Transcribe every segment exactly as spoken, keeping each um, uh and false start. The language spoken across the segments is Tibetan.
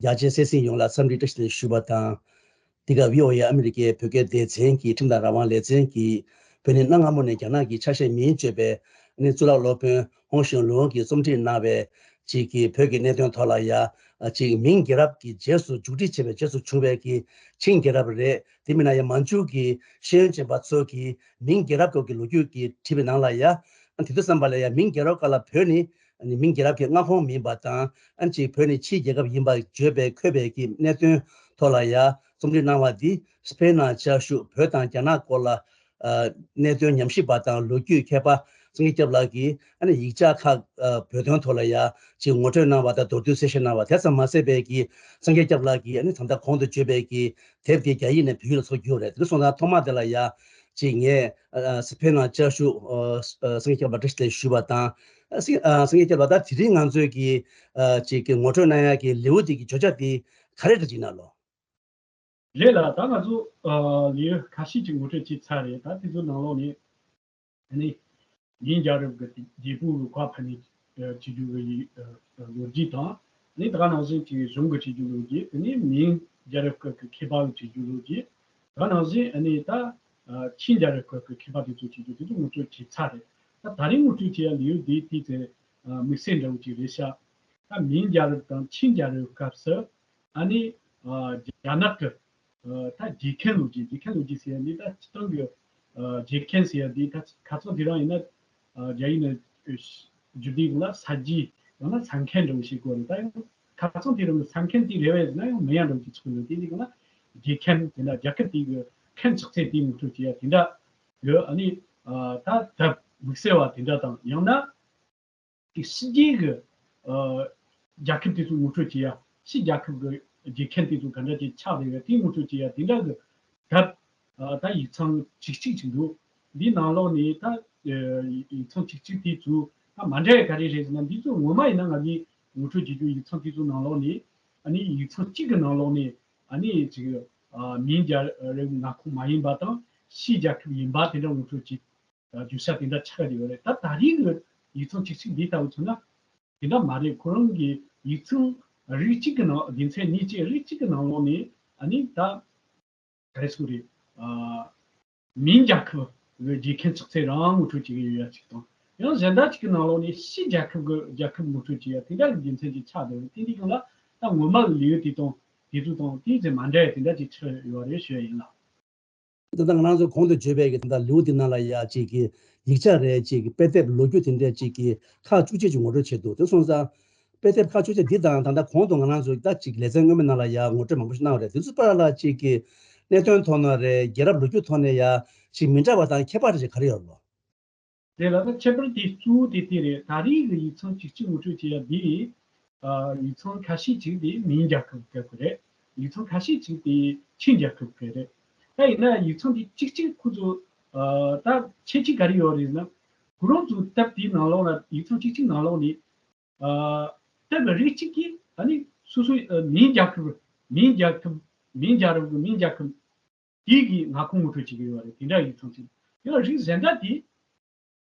ཡ་ཆེན་སེ་སིང་ཡོངས་ལ་འཚམས་འདྲི་བཀྲ་ཤིས་བདེ་ལེགས་ཞུ་བ་དང་། འདི་ག་བྷི་ཨོ་ཨེ་ཨ་མི་རི་ཀའི་བོད་སྐད་སྡེ་ཚན་གྱི་ཁྲིམས་དང་རང་དབང་ལེ་ཚན་གྱིས་བོད་ནས་གནའ་སྔ་མོ་ནས་རྒྱ་ནག་གི་ཆ་ཤས་མིན་བརྗོད་པའི་ཨ་ནི་གཙུག་ལག་སློབ་དཔོན་ཧོང་ཞུང་ལུང་གིས་རྩོམ་སྒྲིག་གནང་བའི་ཅིག་གི་བོད་ཀྱི་གནད་དོན་ཐོག་ལ་ཡ་ཅིག་མིང་རྒྱལ་རབས་ཀྱི་རྗེས་སུ་མཇུག་སྒྲིལ་བྱས་པའི་རྗེས་སུ་བྱུང་བའི་གི་ཆིང་རྒྱལ་རབས་རེད། དེ་མིན་ན་ཡ་མན་ཇུ་གི་ཤེས་ཡོན་ཅན་པ་ཚོ་གིས་མིང་རྒྱལ་རབས་སྐོར་གྱི་ལོ་རྒྱུས་ཀྱི་བྲིས་པའི་ནང་ལ་ཡ་དེ་དུས་ཙམ་པ་ལ་ཡ་མིང་རྒྱལ་རབས་སྐབས་ལ་བོད་ནི་ནི་མིང་རྒྱལ་རབས་ཀྱི་མངའ་ཁོངས་མིན་པ་དང་། ཨ་ནི་ཅིག་བོད་ནི་ཕྱིའི་རྒྱལ་ཁབ་ཡིན་པར་བརྗོད་པའི་འཁོད་པའི་གི་གནད་དོན་ཐོག་ལ་ཡ་རྩོམ་སྒྲིག་གནང་བ་འདི་སི་པེན་ནང་བཅའ་བཞུགས་བོད་དང་རྒྱ་ནག་སྐོར་ལ་ཨ་གནད་དོན་ཉམས་ཞིབ་པ་དང་ལོ་རྒྱུས་མཁས་པ་སངས་རྒྱས་སྐྱབས་ལགས་ཀྱིས་ཨ་ནི་ཡིག་ཆ་ཁག་ཨ་བོད་དོན་ཐོག་ལ་ཡ་ཅིག་ངོ་སྤྲོད་གནང་བ་དང་མདོར་བསྡུས་གསལ་བཤད་གནང་བ་དེ་ཙམ་མ་ཟད་པའི་གི་སངས་རྒྱས་སྐྱབས་ལགས་ཀྱིས་ཨ་ནི་ད་ལྟ་གོང་དུ་བརྗོད་པའི་གི་དེབ་དེ་རྒྱ་ཡིག་ནས་བོད་ཡིག་ལ་ཚུར་བསྒྱུར་རེད། དེ་སོང་ཙང་ཐོག་མ་དེ་ལ་ཡ་ཅིག་ངས་ཨ་སི་པེན་ནང་བཅའ་བཞུགས་ཨ་སངས་རྒྱས་སྐྱབས་ལགས་བཀྲ་ཤིས་བདེ་ལེགས་ཞུ་བ་དང་། ཨ་སངས་ཨ་སངས་རྒྱས་སྐྱབས་ལགས་ད་དེ་རིང་ང་ཚོས་ཀྱི་ཨ་ཅིག་གི་ངོ་སྤྲོད་གནང་ཡ་གི་ལེའུ་དེ་གི་བརྗོད་བྱ་དེ་ག་རེ་འདྲ་ཅིག་ན་ལོ། རེད་ལ། ད་ང་ཚོ་ཨ་ལེའུ་ཁ་ཤས་ཅིག་ངོ་སྤྲོད་བྱས་ཚར་རེད། ད་དེ་ཚོ་ནང་ལོགས་ནས་ཨ་ནི་མིང་རྒྱལ་རབས་ཀྱི་རྒྱལ་པོ་གི་བཀའ་ཕབ་ནས་བྱེད་རྒྱུ་གི་ལོ་རྒྱུས་དང་། ཨ་ནི་ད་ག་ནང་བཞིན་གྱི་གཞུང་གི་བྱེད་རྒྱུ་ལོ་རྒྱུས། དེ་ནས་མིང་རྒྱལ་རབས་སྐབས་ཀྱི་མཁས་པ་གི་བྱེད་རྒྱུ་ལོ་རྒྱུས། ད་ག་ནང་བཞིན་ཨ་ནི་ད་ཨ་ཆིང་རྒྱལ་རབས་སྐབས་ཀྱི་མཁས་པ་དེ་ཚོ་བྱེད་རྒྱུ་དེ་ཚོ་ངོ་སྤྲོད་བྱས་ཚར་རེད། ད་ད་རིང་ངོ་སྤྲོད་བྱེད་ཡ་ལེའུ་དེ་དེ་ཚེ་དམིགས་བསལ་འདྲ་བོ་ཅིག་རེད་ཤག་ད་མིང་རྒྱལ་རབས་དང་ཆིང་རྒྱལ་རབས་སྐབས་སུ་ཨ་ནི་ཨ་རྒྱ་ནག་གི་ཨ་ད་རྗེ་མཁན་ལོ་རྒྱུས། རྗེ་མཁན་ལོ་རྒྱུས་ཟེར་ཡ་འདི་ད་སྤྱིར་བཏང་གི་ཨ་རྗེ་མཁན་ཟེར་ཡ་འདི་ད་ཁ་སང་དེ་རིང་ཡིན་ན་ཨ་རྒྱ་ཡིག་ནས་བསྒྱུར་དུས་ལ་ས་རྗེ་ཡང་ན་ས་མཁན་འདྲ་བོ་ཞིག་གོ་རེད། ད་ཡང་ཁ་སང་དེ་རིང་ས་མཁན་དེ་རེད་པས་ཟེར་ན་ཡང་མིན་ཡ་འདྲ་བོ་ཅིག་ཆགས་ཡོད། དེ་འདི་ག་ན་རྗེ་མཁན་དེ་འདྲ་རྒྱལ་ཁབ་དེ་གི་མཁན་ཆགས་ཚད་དེ་ངོ་སྤྲོད་བྱེད་ཡ་དེ་འདྲ་ཡོད། ཨ་ནི་ཨ་ད་དེབ་དམིགས་བསལ་བ་དེ་འདྲ་དང་ཡང་ན། དེ་ཕྱི་རྒྱལ་གྱི་ཨ་རྒྱལ་ཁབ་དེ་ཚོ་ངོ་སྤྲོད་བྱེད་ཡ། ཕྱི་རྒྱལ་ཁབ་ཀྱི་རྗེ་མཁན་དེ་ཚོ་ག་འདྲ་ཅིག་ཆགས་བསྡད་ཡོད་དེ་ངོ་སྤྲོད་བྱེད་ཡ་དེ་འདྲ་གི་དེབ་ཨ་ད་ཡིག་ཚང་བཅུ་གཅིག་ཅིག་འདུག་འདིའི་ནང་ལོགས་ནས་ད་ཨ་ཡིག་ཚང་བཅུ་གཅིག་དེ་ཚོ་ད་མ་འདྲ་ཡ་ག་རེ་རེད་ཟེར་ན། འདི་ཚོ་ངོ་མ་ཡིན་ན་ང་གཉིས་ངོ་སྤྲོད་བྱེད་རྒྱུ་ཡིག་ཚང་དེ་ཚོ་ནང་ལོགས་ནས་ཨ་ནི་ཡིག་ཚང་གཅིག་གི་ནང་ལོགས་ནས་ཨ་ནི་ཅིག་ཨ་མིང་རྒྱལ་རབས་མངའ་ཁོངས་མ་ཡིན་པ་དང་ཕྱིའི་རྒྱལ་ཁབ་ཡིན་པ་དེ་འདྲ་ངོ་སྤྲོད་བྱེད། བརྗོད་བྱ་དེ་འདྲ་ཆགས་ཡོད་རེད། ད་ད་རེས་ཀྱི་ཡིག་ཚང་བཅུ་གཅིག་འདི་ལྟ་བུ་མཚོན་ན་དེ་འདྲ་མ་རེད། ཁོ་རང་གི་ཡིག་ཚང་རིགས་གཅིག་གི་ནང་སྡེ་ཚན་གཉིས་བཅས་རིགས་གཅིག་གི་ནང་ལོགས་ནས་ཨ་ནི་ད་ག་རེ་ཟེར་དགོས་རེད། ཨ་མིང་རྒྱལ་ཁབ་ཀྱི་རྗེ་མཁན་ཆགས་ཚད་རང་ངོ་སྤྲོད་བྱེད་ཀྱི་ཡོད་ཡ་གཅིག་དང་། ཡང་གཞན་དག་གཅིག་གི་ནང་ལོགས་ནས་ཕྱིའི་རྒྱལ་ཁབ་ཀྱི་རྒྱལ་ཁབ་ངོ་སྤྲོད་བྱེད་ཡ་དེ་འདྲ་གི་རྒྱུ་མཚན་ཅིག་ཆགས་བསྡད་ཡོད་རེད། དེ་འདི་སྒང་ལ་ད་ངོ་མ་གི་ལེའུ་དེ་དང་དེ་ཚོ་དང་དེའི་ཚེ་མ་འདྲ་ཡ་དེ་འདྲ་ཅིག་ཆགས་ཡོད་རེད་ཞུ་ཡ་ཡིན་ལགས། ད་ལྟ་ང་རང་ཚོ་གོང་དུ་བརྗོད་པའི་གི་ད་ལྟ་ལེའུ་འདི་ནང་ལ་ཡ་གཅིག་གི་ཡིག་ཆ་རེད། གཅིག་གི་དཔེ་དེབ་ལོ་རྒྱུས་དེ་འདྲས་གཅིག་གི་ཁག་བཅུ་གཅིག་ཅིག་ངོ་སྤྲོད་བྱས་འདུག་དེ་སོང་ཙང་དཔེ་དེབ་ཁག་བཅུ་གཅིག་འདི་དང་ད་ལྟ་གོང་དུ་ང་རང་ཚོ་ད་གཅིག་ལེ་ཚན་སྔོན་མའི་ནང་ལ་ཡ་ངོ་སྤྲོད་མང་པོ་ཞིག་གནང་བ་རེད། དེ་ཚོ་བར་ལ་གཅིག་གི་གནད་དོན་ཐོག་ནས་རེད། རྒྱལ་རབས་ལོ་རྒྱུས་ཐོག་ནས་ཡ་གཅིག་མི་འདྲ་བ་དང་ཁྱད་པར་ཅིག་ག་རེ་ཡོད་ལོ། རེད་ལ། ད་ཁྱད་པར་དེ་གཙོ་བོ་དེ་དེ་རེད། ད་རེས་ཀྱི་ཡིག་ཚང་བཅུ་གཅིག་ངོ་སྤྲོད་བྱེད་ཡ་འདི། ཨ་ཡིག་ཚང་ཁ་ཤས་ཅིག་དེ་མིང་རྒྱལ་ཁབ་སྐད་ཀྱི་རེད། ཡིག་ཚང་ཁ་ཤས་ཅིག་དེ་ཆིང་རྒྱལ་ཁབ་སྐད་རེད། ད་ཡིན་ན་ཡིག་ཚང་དེ་གཅིག་གཅིག་ཁོ་ཚོ་ཨ་ད་ཁྱད་ཆོས་ག་རེ་ཡོད་རེད་ཟེར་ན། ཁོ་རང་ཚོ་དེབ་དེའི་ནང་ལོགས་ལ་ཡིག་ཚང་གཅིག་གཅིག་ནང་ལོགས་ནས་ཨ་དེབ་རིགས་གཅིག་གིས་ཨ་ནི་སོ་སོའི་ཨ་མིང་རྒྱལ་ཁབ་མིང་རྒྱལ་ཁབ་མིང་རྒྱལ་རབས་ཀྱི་མིང་རྒྱལ་ཁབ་དེ་གི་མངའ་ཁོངས་ངོ་སྤྲོད་བྱེད་ཀྱི་ཡོད་རེད། དེ་འདྲ་ཡིག་ཚང་ཅིག་ཡང་རིགས་གཞན་དག་དེ་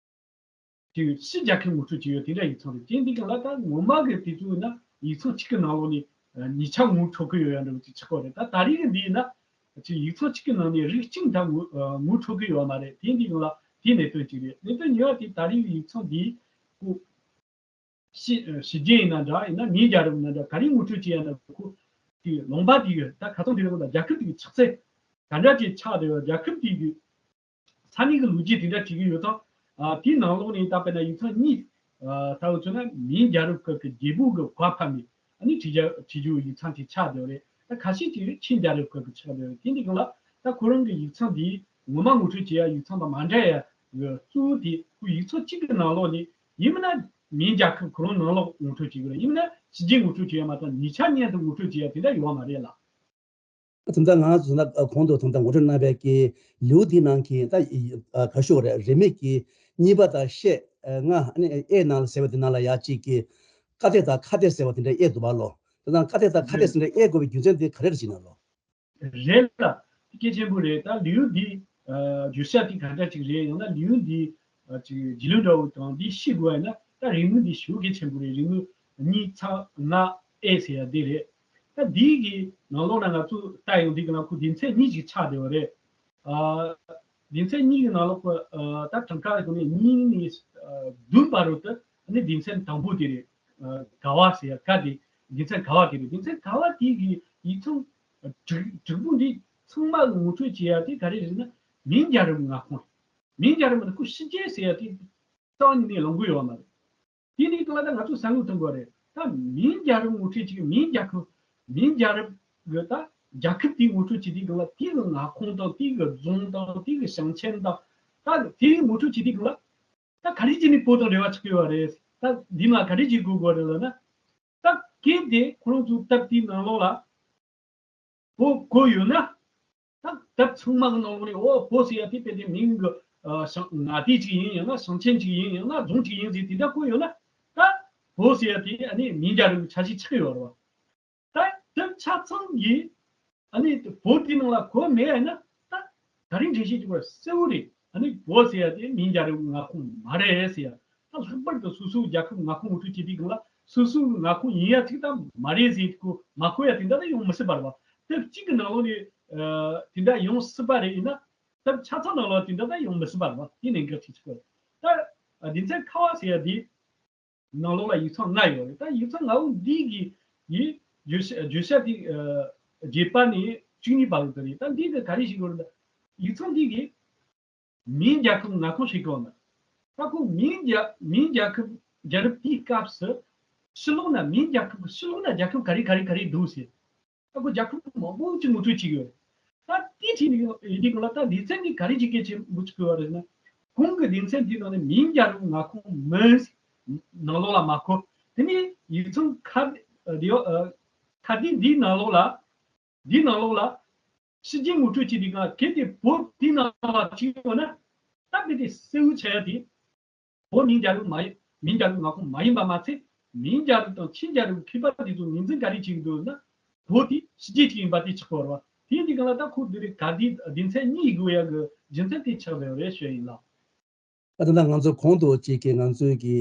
ཅིག་ཕྱི་རྒྱལ་ཁབ་ངོ་སྤྲོད་བྱེད་ཡོད། དེ་འདྲ་ཡིག་ཚང་རེད། དེ་འདི་གང་ལ་ད་ངོ་མ་གི་དེ་ཚོ་ཡིན་ན་ཡིག་ཚང་གཅིག་གི་ནང་ལོགས་ནས་ཨ་གཉིས་ཆ་ངོ་འཕྲོད་ཀྱི་ཡོད་ཡ་འདྲ་བོ་ཅིག་ཆགས་ཀྱི་རེད། ད་ད་རེས་ཀྱི་འདི་ཡིན་ན་ཅིག་ཡིག་ཚང་གཅིག་གི་ནང་ནས་རིགས་གཅིག་ད་ངོ་ཨ་ངོ་འཕྲོད་ཀྱི་ཡོད་མ་རེད། དེ་འདི་གང་ལ་དེ་གནད་དོན་གཅིག་རེད། གནད་དོན་གཉིས་པ་དེ་ད་རེས་ཀྱི་ཡིག་ཚང་འདི་ཁོ་ཕྱི་ཕྱི་རྒྱལ་ཡིན་ན་འདྲ། ཡིན་ན་མིང་རྒྱལ་རབས་ཡིན་ན་འདྲ། ག་རེ་ངོ་སྤྲོད་བྱེད་ཡ་ན་ཁོ་དེ་ལུང་པ་དེ་གི་ད་ཁ་སང་དེ་རིང་ལ་རྒྱལ་ཁབ་དེ་གི་ཆགས་ཚད་ག་འདྲ་ཅིག་ཆགས་བསྡད་ཡོད། རྒྱལ་ཁབ་དེ་གི་ས་གནས་ཀྱི་ལོ་རྒྱུས་དེ་འདྲ་བྱེད་ཀྱི་ཡོད་ཙང་། ཨ་དེའི་ནང་ལོགས་ནས་ད་དཔེར་ན་ཡིག་ཚང་གཉིས་ཨ་ལྟ་བུ་མཚོན་ན་མིང་རྒྱལ་རབས་སྐབས་ཀྱི་རྒྱལ་པོ་གི་བཀའ་ཕབ་ནས་ཨ་ནི་བྲིས་རྒྱ་བྲིས་རྒྱུ་ཡིག་ཚང་དེ་ཆགས་བསྡད་ཡོད་རེད། ད་ཁ་ཤས་ཅིག་ཆིང་རྒྱལ་རབས་སྐབས་ཀྱི་ཆགས་བསྡད་ཡོད་རེད། དེ་འདི་གང་ལ་ད་ཁོ་རང་གི་ཡིག་ཚང་འདི་ངོ་མ་ངོ་སྤྲོད་བྱེད་ཡ་ཡིག་ཚང་དང་མ་འདྲ་ཡ་གི་གཙོ་བོ་དེ་ཁོ་ཡིག་ཚང་གཅིག་གི་ནང་ལོགས་ནས་ཡིན་མིན་ན་མིང་རྒྱལ་ཁབ་ཁོ་རང་ནང་ལོགས་ངོ་སྤྲོད་བྱེད་དགོས་རེད། ཡིན་མིན་ན་ཕྱི་རྒྱལ་ངོ་སྤྲོད་བྱེད་ཡ་མ་གཏོགས་གཉིས་ཆ་མཉམ་དུ་ངོ་སྤྲོད་བྱེད་ཡ་དེ་འདྲ་ཡོད་མ་རེད་ལ། ད་ལྟ་ང་ཚོ་ད་གོང་དུ་ད་ལྟ་ངོ་སྤྲོད་གནང་བའི་གི་ལེའུ་འདིའི་ནང་གི་ད་ག་ཞུ་བ་རེད། རེའུ་མིག་གི་གཉིས་པ་དང་ཤད་ལྔ་ཨ་ནི་ཨེ་ནང་ཟེར་བ་དེ་ནང་ལ་ཡ་གཅིག་གི་ཀ་སྡེ་དང་ཁ་སྡེ་ཟེར་བ་དེ་འདྲ་ཨེ་འདུག་པ་ལོ། ད་ལྟ་ཀ་སྡེ་དང་ཁ་སྡེ་ཟེར་འདྲ་ཨེ་དགོས་པའི་རྒྱུ་མཚན་དེ་ག་རེ་རེད་ཅེ་ན་ལོ། རེད་ལ། གལ་ཆེན་པོ་རེད། ད་ལེའུ་འདི་བརྗོད་བྱ་དེ་ག་འདྲ་ཅིག་རེད། ཡང་ན་ལེའུ་འདི་ཅིག་རྒྱུས་ལོན་འདྲ་བོ་དང་འདི་ཤེས་དགོས་ཡ་ན་ད་རེའུ་མིག་འདི་ཞེ་པོ་གལ་ཆེན་པོ་རེད། རེའུ་མིག་གཉིས་ཚེག་ལྔ་ཨེ་ཟེར་ཡ་འདི་རེད། ད་འདི་གི་ནང་ལོགས་ལ་ང་ཚོ་ལྟ་ཡོང་དུས་ཀྱི་ནང་ཁོ་སྡེ་ཚན་གཉིས་ཤིག་ཆགས་བསྡད་པ་རེད། ཨ། སྡེ་ཚན་གཉིས་ཀྱི་ནང་ལོགས་ཀྱི་ཨ་ད་གྲངས་ཀ་གི་ནས་གཉིས་ནས་ཨ་བདུན་བར་དུ་ཨ་ནི་སྡེ་ཚན་དང་པོ་དེ་རེད། ཨ་ག་བ་ཟེར་ཡ་ག་དེ་སྡེ་ཚན་ག་བ་དེ་རེད། སྡེ་ཚན་ག་བ་དེ་གི་ཡིག་ཚང་དྲུག་དྲུག་པོ་འདི་ཚང་མ་གི་ངོ་སྤྲོད་བྱེད་ཡ་དེ་ག་རེ་རེད་ན་མིང་རྒྱལ་རབས་མངའ་ཁོངས་རེད། མིང་རྒྱལ་རབས་མངའ་ཁོངས་ཕྱི་རྒྱལ་ཟེར་ཡ་དེ་རྩ་བ་ཉིད་ནས་ལོངས་གི་ཡོད་མ་རེད། དེ་ནས་གང་ལ་ད་ང་ཚོས་བསམ་བློ་གཏོང་དགོས་རེད། ད་མིང་རྒྱལ་རབས་ངོ་སྤྲོད་བྱེད་མིང་རྒྱལ་ཁབ། མིང་རྒྱལ་རབས་གི་ད་རྒྱལ་ཁབ་དེའི་ངོ་སྤྲོད་བྱེད་དུས་གང་ལ་དེའི་མངའ་ཁོངས་དང་དེའི་རྫོང་དང་དེའི་ཞིང་ཆེན་དང་ད་དེའི་ངོ་སྤྲོད་བྱེད་དུས་གང་ལ་ད་ག་རེ་བྱས་ནས་བོད་དང་འབྲེལ་བ་ཆགས་ཀྱི་ཡོད་རེད། ད་འདི་མ་ག་རེ་བྱེད་དགོས་དགོས་རེད་ལབ་ན། ད་གལ་ཏེ་ཁོ་རང་ཚོའི་སྟབས་དེའི་ནང་ལོགས་ལ། བོད་བཀོད་ཡོད་ན། ད་སྟབས་ཚང་མ་གི་ནང་ལོགས་ནས་འོ་བོད་ཟེར་ཡ་དེ་དཔེ་དེ་མིང་གི་ཨ་ཞང་མངའ་སྡེ་ཅིག་ཡིན་ཡང་ན་ཞིང་ཆེན་ཅིག་ཡིན་ཡང་ན་རྫོང་ཅིག་ཡིན་ཟེར་དེ་འདྲ་བཀོད་ཡོད་ན། ད་བོད་ཟེར་ཡ་དེ་ཨ་ནི་མིང་རྒྱལ་རབས་ཀྱི་ཆ་ཤས་ཆགས་ཡོད་རེད་བ། ད་སྟབས་ཆ་ཚང་གིས་ཨ་ནི་བོད་དེ་ནང་ལ་བཀོད་མེད་ཡ་ན་ད་ད་རིང་འགྲེལ་བཤད་ཅིག་བར་གསལ་བོ་རེད། ཨ་ནི་བོད་ཟེར་ཡ་དེ་མིང་རྒྱལ་རབས་ཀྱི་མངའ་ཁོངས་མ་རེད་ཟེར་ཡ། ད་ལྷག་པར་དུ་སོ་སོའི་རྒྱལ་ཁབ་མངའ་ཁོངས་ངོ་སྤྲོད་བྱེད་དུས་སྒང་ལ་སོ་སོའི་མངའ་ཁོངས་ཡིན་ཡ་ཅིག་དང་མ་རེད་ཟེར་གོ་མ་གོ་ཡ་དེ་འདྲ་ད་ཡོང་མི་སྲིད་པ་རེད་བ། སྟབས་གཅིག་གི་ནང་ལོགས་ནས་ཨ་དེ་འདྲ་ཡོང་སྲིད་པ་རེད། ཡིན་ན་སྟབས་ཆ་ཚང་ནང་ལོགས་དེ་འདྲ་ད་ཡོང་མི་སྲིད་པ་རེད་བ། དེ་ནས་འགག་ཅིག་ཆགས་པ་རེད། ད་སྡེ་ཚན་ཁ་བ་ཟེར་ཡ་དེ་ནང་ལོགས་ལ་ཡིག་ཚང་ལྔ་ཡོད་རེད། ད་ཡིག་ཚང་ལྔ་པོ་འདི་གི་ཡི་བརྗོད་བྱ་བརྗོད་བྱ་དེ་ཨ་བརྒྱད་པ་ནས་བཅུ་གཉིས་བར་དུ་རེད། ད་འདི་གི་ག་རེ་ཞིག་ཡོད་རེད། ད་ཡིག་ཚང་འདི་གི་མིང་རྒྱལ་ཁབ་མངའ་ཁོངས་ཞིག་གོ་ན། ད་ཁོ་མིང་རྒྱལ་མིང་རྒྱལ་ཁབ་རྒྱལ་རབས་དེའི་སྐབས་སུ་ཕྱི་ལོགས་ན་མིང་རྒྱལ་ཁབ་ཕྱི་ལོགས་ན་རྒྱལ་ཁབ་ག་རེ་ག་རེ་ག་རེ་འདུག་ཟེར། ད་ཁོ་རྒྱལ་ཁབ་མང་པོ་ཅིག་ངོ་སྤྲོད་བྱེད་ཀྱི་ཡོད། ད་དེའི་ཁྲིད་ནས་ཡིན་དུས་གང་ལ་ད་སྡེ་ཚན་གྱིས་ག་རེ་ཅིག་གལ་ཆེན་པོ་ཅིག་གོ་བ་རེད་ན། གོང་གི་སྡེ་ཚན་དེའི་ནང་ནས་མིང་རྒྱལ་རབས་མངའ་ཁོངས་མིན་ནང་ལོགས་ལ་མ་གོ། དེ་ནས་ཡིག་ཚང་ཁ་བདེ་ཁ་བདེ་འདིའི་ནང་ལོགས་ལ། འདིའི་ནང་ལོགས་ལ་ཕྱི་རྒྱལ་ངོ་སྤྲོད་བྱེད་དུས་གང་གལ་ཏེ་བོད་དེའི་ནང་ལ་བྲིས་ཡོད་ན། ད་དཔེ་དེ་གསལ་བོ་ཆགས་ཡ་དེ། བོད་མིང་རྒྱལ་རབས་མ་ཡིན་མིང་རྒྱལ་རབས་མངའ་ཁོངས་མ་ཡིན་པ་མ་ཚད། མིང་རྒྱལ་རབས་དང་ཕྱི་རྒྱལ་རབས་མཁས་པ་དེ་ཚོ་ངོས་འཛིན་ག་རེ་བྱེད་ཀྱི་འདུག་ན། བོད་དེ་ཕྱི་རྒྱལ་ཅིག་ཡིན་པ་དེ་ཆགས་པ་རེད་བ། དེ་ཡིན་དུས་གང་ལ་ད་ཁོ་འདི་རེད། ག་དེ་སྡེ་ཚན་གཉིས་དགོས་ཡ་གི་རྒྱུ་མཚན་དེ་ཆགས་བསྡད་པ་རེད་ཞུ་ཡ་ཡིན་ལགས། ད་ལྟ་ང་ཚོ་གོང་དུ་ཅིག་གི་ང་ཚོའི་གི་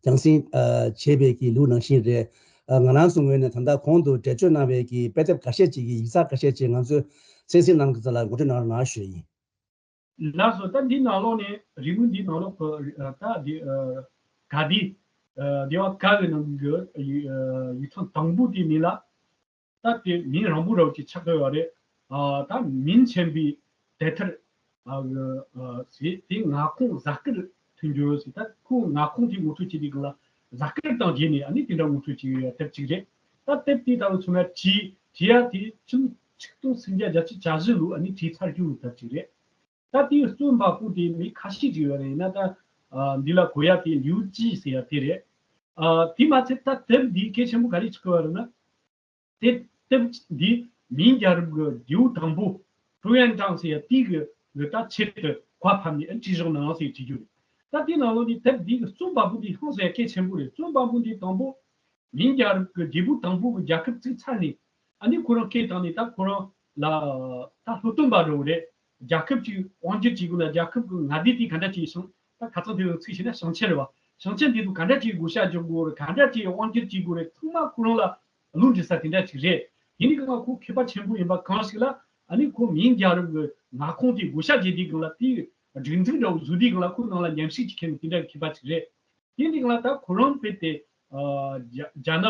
རྒྱང་སྲིང་ཨ་བྱས་པའི་གི་ལུགས་ནང་བཞིན་རེད། ཨ་ང་རང་ཚོ་ངོས་ནས་ད་ལྟ་གོང་དུ་འགྲེལ་བརྗོད་གནང་བའི་གི་དཔེ་དེབ་ཁ་ཤས་ཅིག་གི་ཡིག་ཚགས་ཁ་ཤས་ཅིག་ང་ཚོས་གསན་གཟིགས་གནང་གི་ཚུལ་ལ་ངོ་སྤྲོད་གནང་རོགས་གནང་ཞུ་ཡ་ཡིན། ལགས་སོ། ད་འདི་ནང་ལོགས་ནས་རེའུ་མིག་འདི་ནང་ལོགས་ཀྱི་ཨ་ད་འདི་ཨ་ག་འདི་ཨ་སྡེ་བ་ག་གི་ནང་གི་ཡིག་ཨ་ཡིག་ཚང་དང་པོ་དེ་མིན་ལ། ད་དེ་མིང་རིང་པོ་རབ་ཅིག་ཆགས་ཀྱི་ཡོད་རེད། ཨ་ད་མིང་ཆེན་པོའི་དེབ་ཐེར་ཨ་ཨ་ཟེར་དེ་མངའ་ཁོངས་གཟའ་སྐར་མཐུན་འགྱུར་ཟེར། ད་ཁོ་མངའ་ཁོངས་དེ་ངོ་སྤྲོད་བྱེད་དུས་སྒང་ལ་གཟའ་སྐར་དང་རྗེས་ནས་ཨ་ནི་དེ་འདྲ་ངོ་སྤྲོད་བྱེད་ཀྱི་ཡོད་དེབ་ཅིག་རེད། ད་དེབ་དེ་ད་ལོ་ཚུན་ལ་བྲིས་བྲིས་ཡ་དེ་ཕྱི་ལོ་ཆིག་སྟོང་སུམ་བརྒྱ་བརྒྱད་ཅུ་གྱ་བཞི་ལོ་ཨ་ནི་བྲིས་ཚར་རྒྱུ་ཡོད་དེབ་ཅིག་རེད། ད་དེའི་རྩོམ་པ་པོ་དེ་མི་ཁ་ཤས་ཅིག་ཡོད་རེད། ཡིན་ན་ད་ཨ་འདི་ལ་གོ་ཡ་དེ་ལིའུ་ཅི་ཟེར་ཡ་དེ་རེད། ཨ་དེ་མ་ཚད་ད་དེབ་འདི་གལ་ཆེན་པོ་ག་རེ་ཆགས་ཀྱི་ཡོད་རེད་ན། དེ་དེབ་འདི་མིང་རྒྱལ་རབས་ཀྱི་ལྡེའུ་དང་པོ་ཀྲུའུ་ཡན་ཀྲང་ཟེར་ཡ་དེ་གི་གི་ད་ཆེད་དུ་གོ་བ་ཕབ་ནས་བྲིས་བཞག་ནའང་ཟེར་བྲིས་རྒྱུ་རེད། ད་དེ་ནང་ལོགས་ནས་དེབ་འདི་གི་རྩོམ་པ་པོ་འདི་ཧང་སང་ཡ་གལ་ཆེན་པོ་རེད། རྩོམ་པ་པོ་འདི་དང་པོ་མིང་རྒྱལ་རབས་ཀྱི་ལྡེའུ་དང་པོ་གི་རྒྱལ་ཁབ་བཙུགས་ཚར་ནས་ཨ་ནི་ཁོ་རང་སྐད་བཏང་ནས་ད་ཁོ་རང་ལ་ད་སློབ་སྟོན་པ་འདྲ་བོ་རེད། རྒྱལ་ཁབ་ཅིག་དབང་སྒྱུར་བྱེད་དགོས་ན་རྒྱལ་ཁབ་ཀྱི་མངའ་སྡེ་དེ་ག་འདྲ་ཅིག་ཡིན་སོང་། ད་ཁ་སང་དེ་རིང་ཚིག་བྱས་ན་ཞིང་ཆེན་རེད་བ། ཞིང་ཆེན་དེ་ཚོ་ག་འདྲ་ཅིག་བགོ་བཤའ་རྒྱག་དགོས་རེད། ག་འདྲ་ཅིག་དབང་སྒྱུར་བྱེད་དགོས་རེད། ཚང་མ་ཁོ་རང་ལ་བློ་འདྲི་ས་དེ་འདྲ་ཅིག་རེད། ཡིན་ནའི་གང་ཁོ་མཁས་པ་ཆེན་པོ་ཡིན་པ་གང་ཞིག་ལ་ཨ་ནི་ཁོ་མིང་རྒྱལ་རབས་ཀྱི་མངའ་ཁོངས་དེ་བགོ་བཤའ་བྱེད་དུས་སྒང་ལ་དེའི་སྒྲིག་འཛུགས་འདྲ་བོ་བཟོ་དུས་སྒང་ལ་ཁོ་ནང་ལ་ཉམས་ཞིབ་ཅིག་མཁན་དེ་འདྲ་མཁས་པ་ཅིག་རེད། དེ་འདི་སྒང་ལ་ད་ཁོ་རང་དཔེ་དེ་ཨ་རྒྱ་རྒྱ་ནག་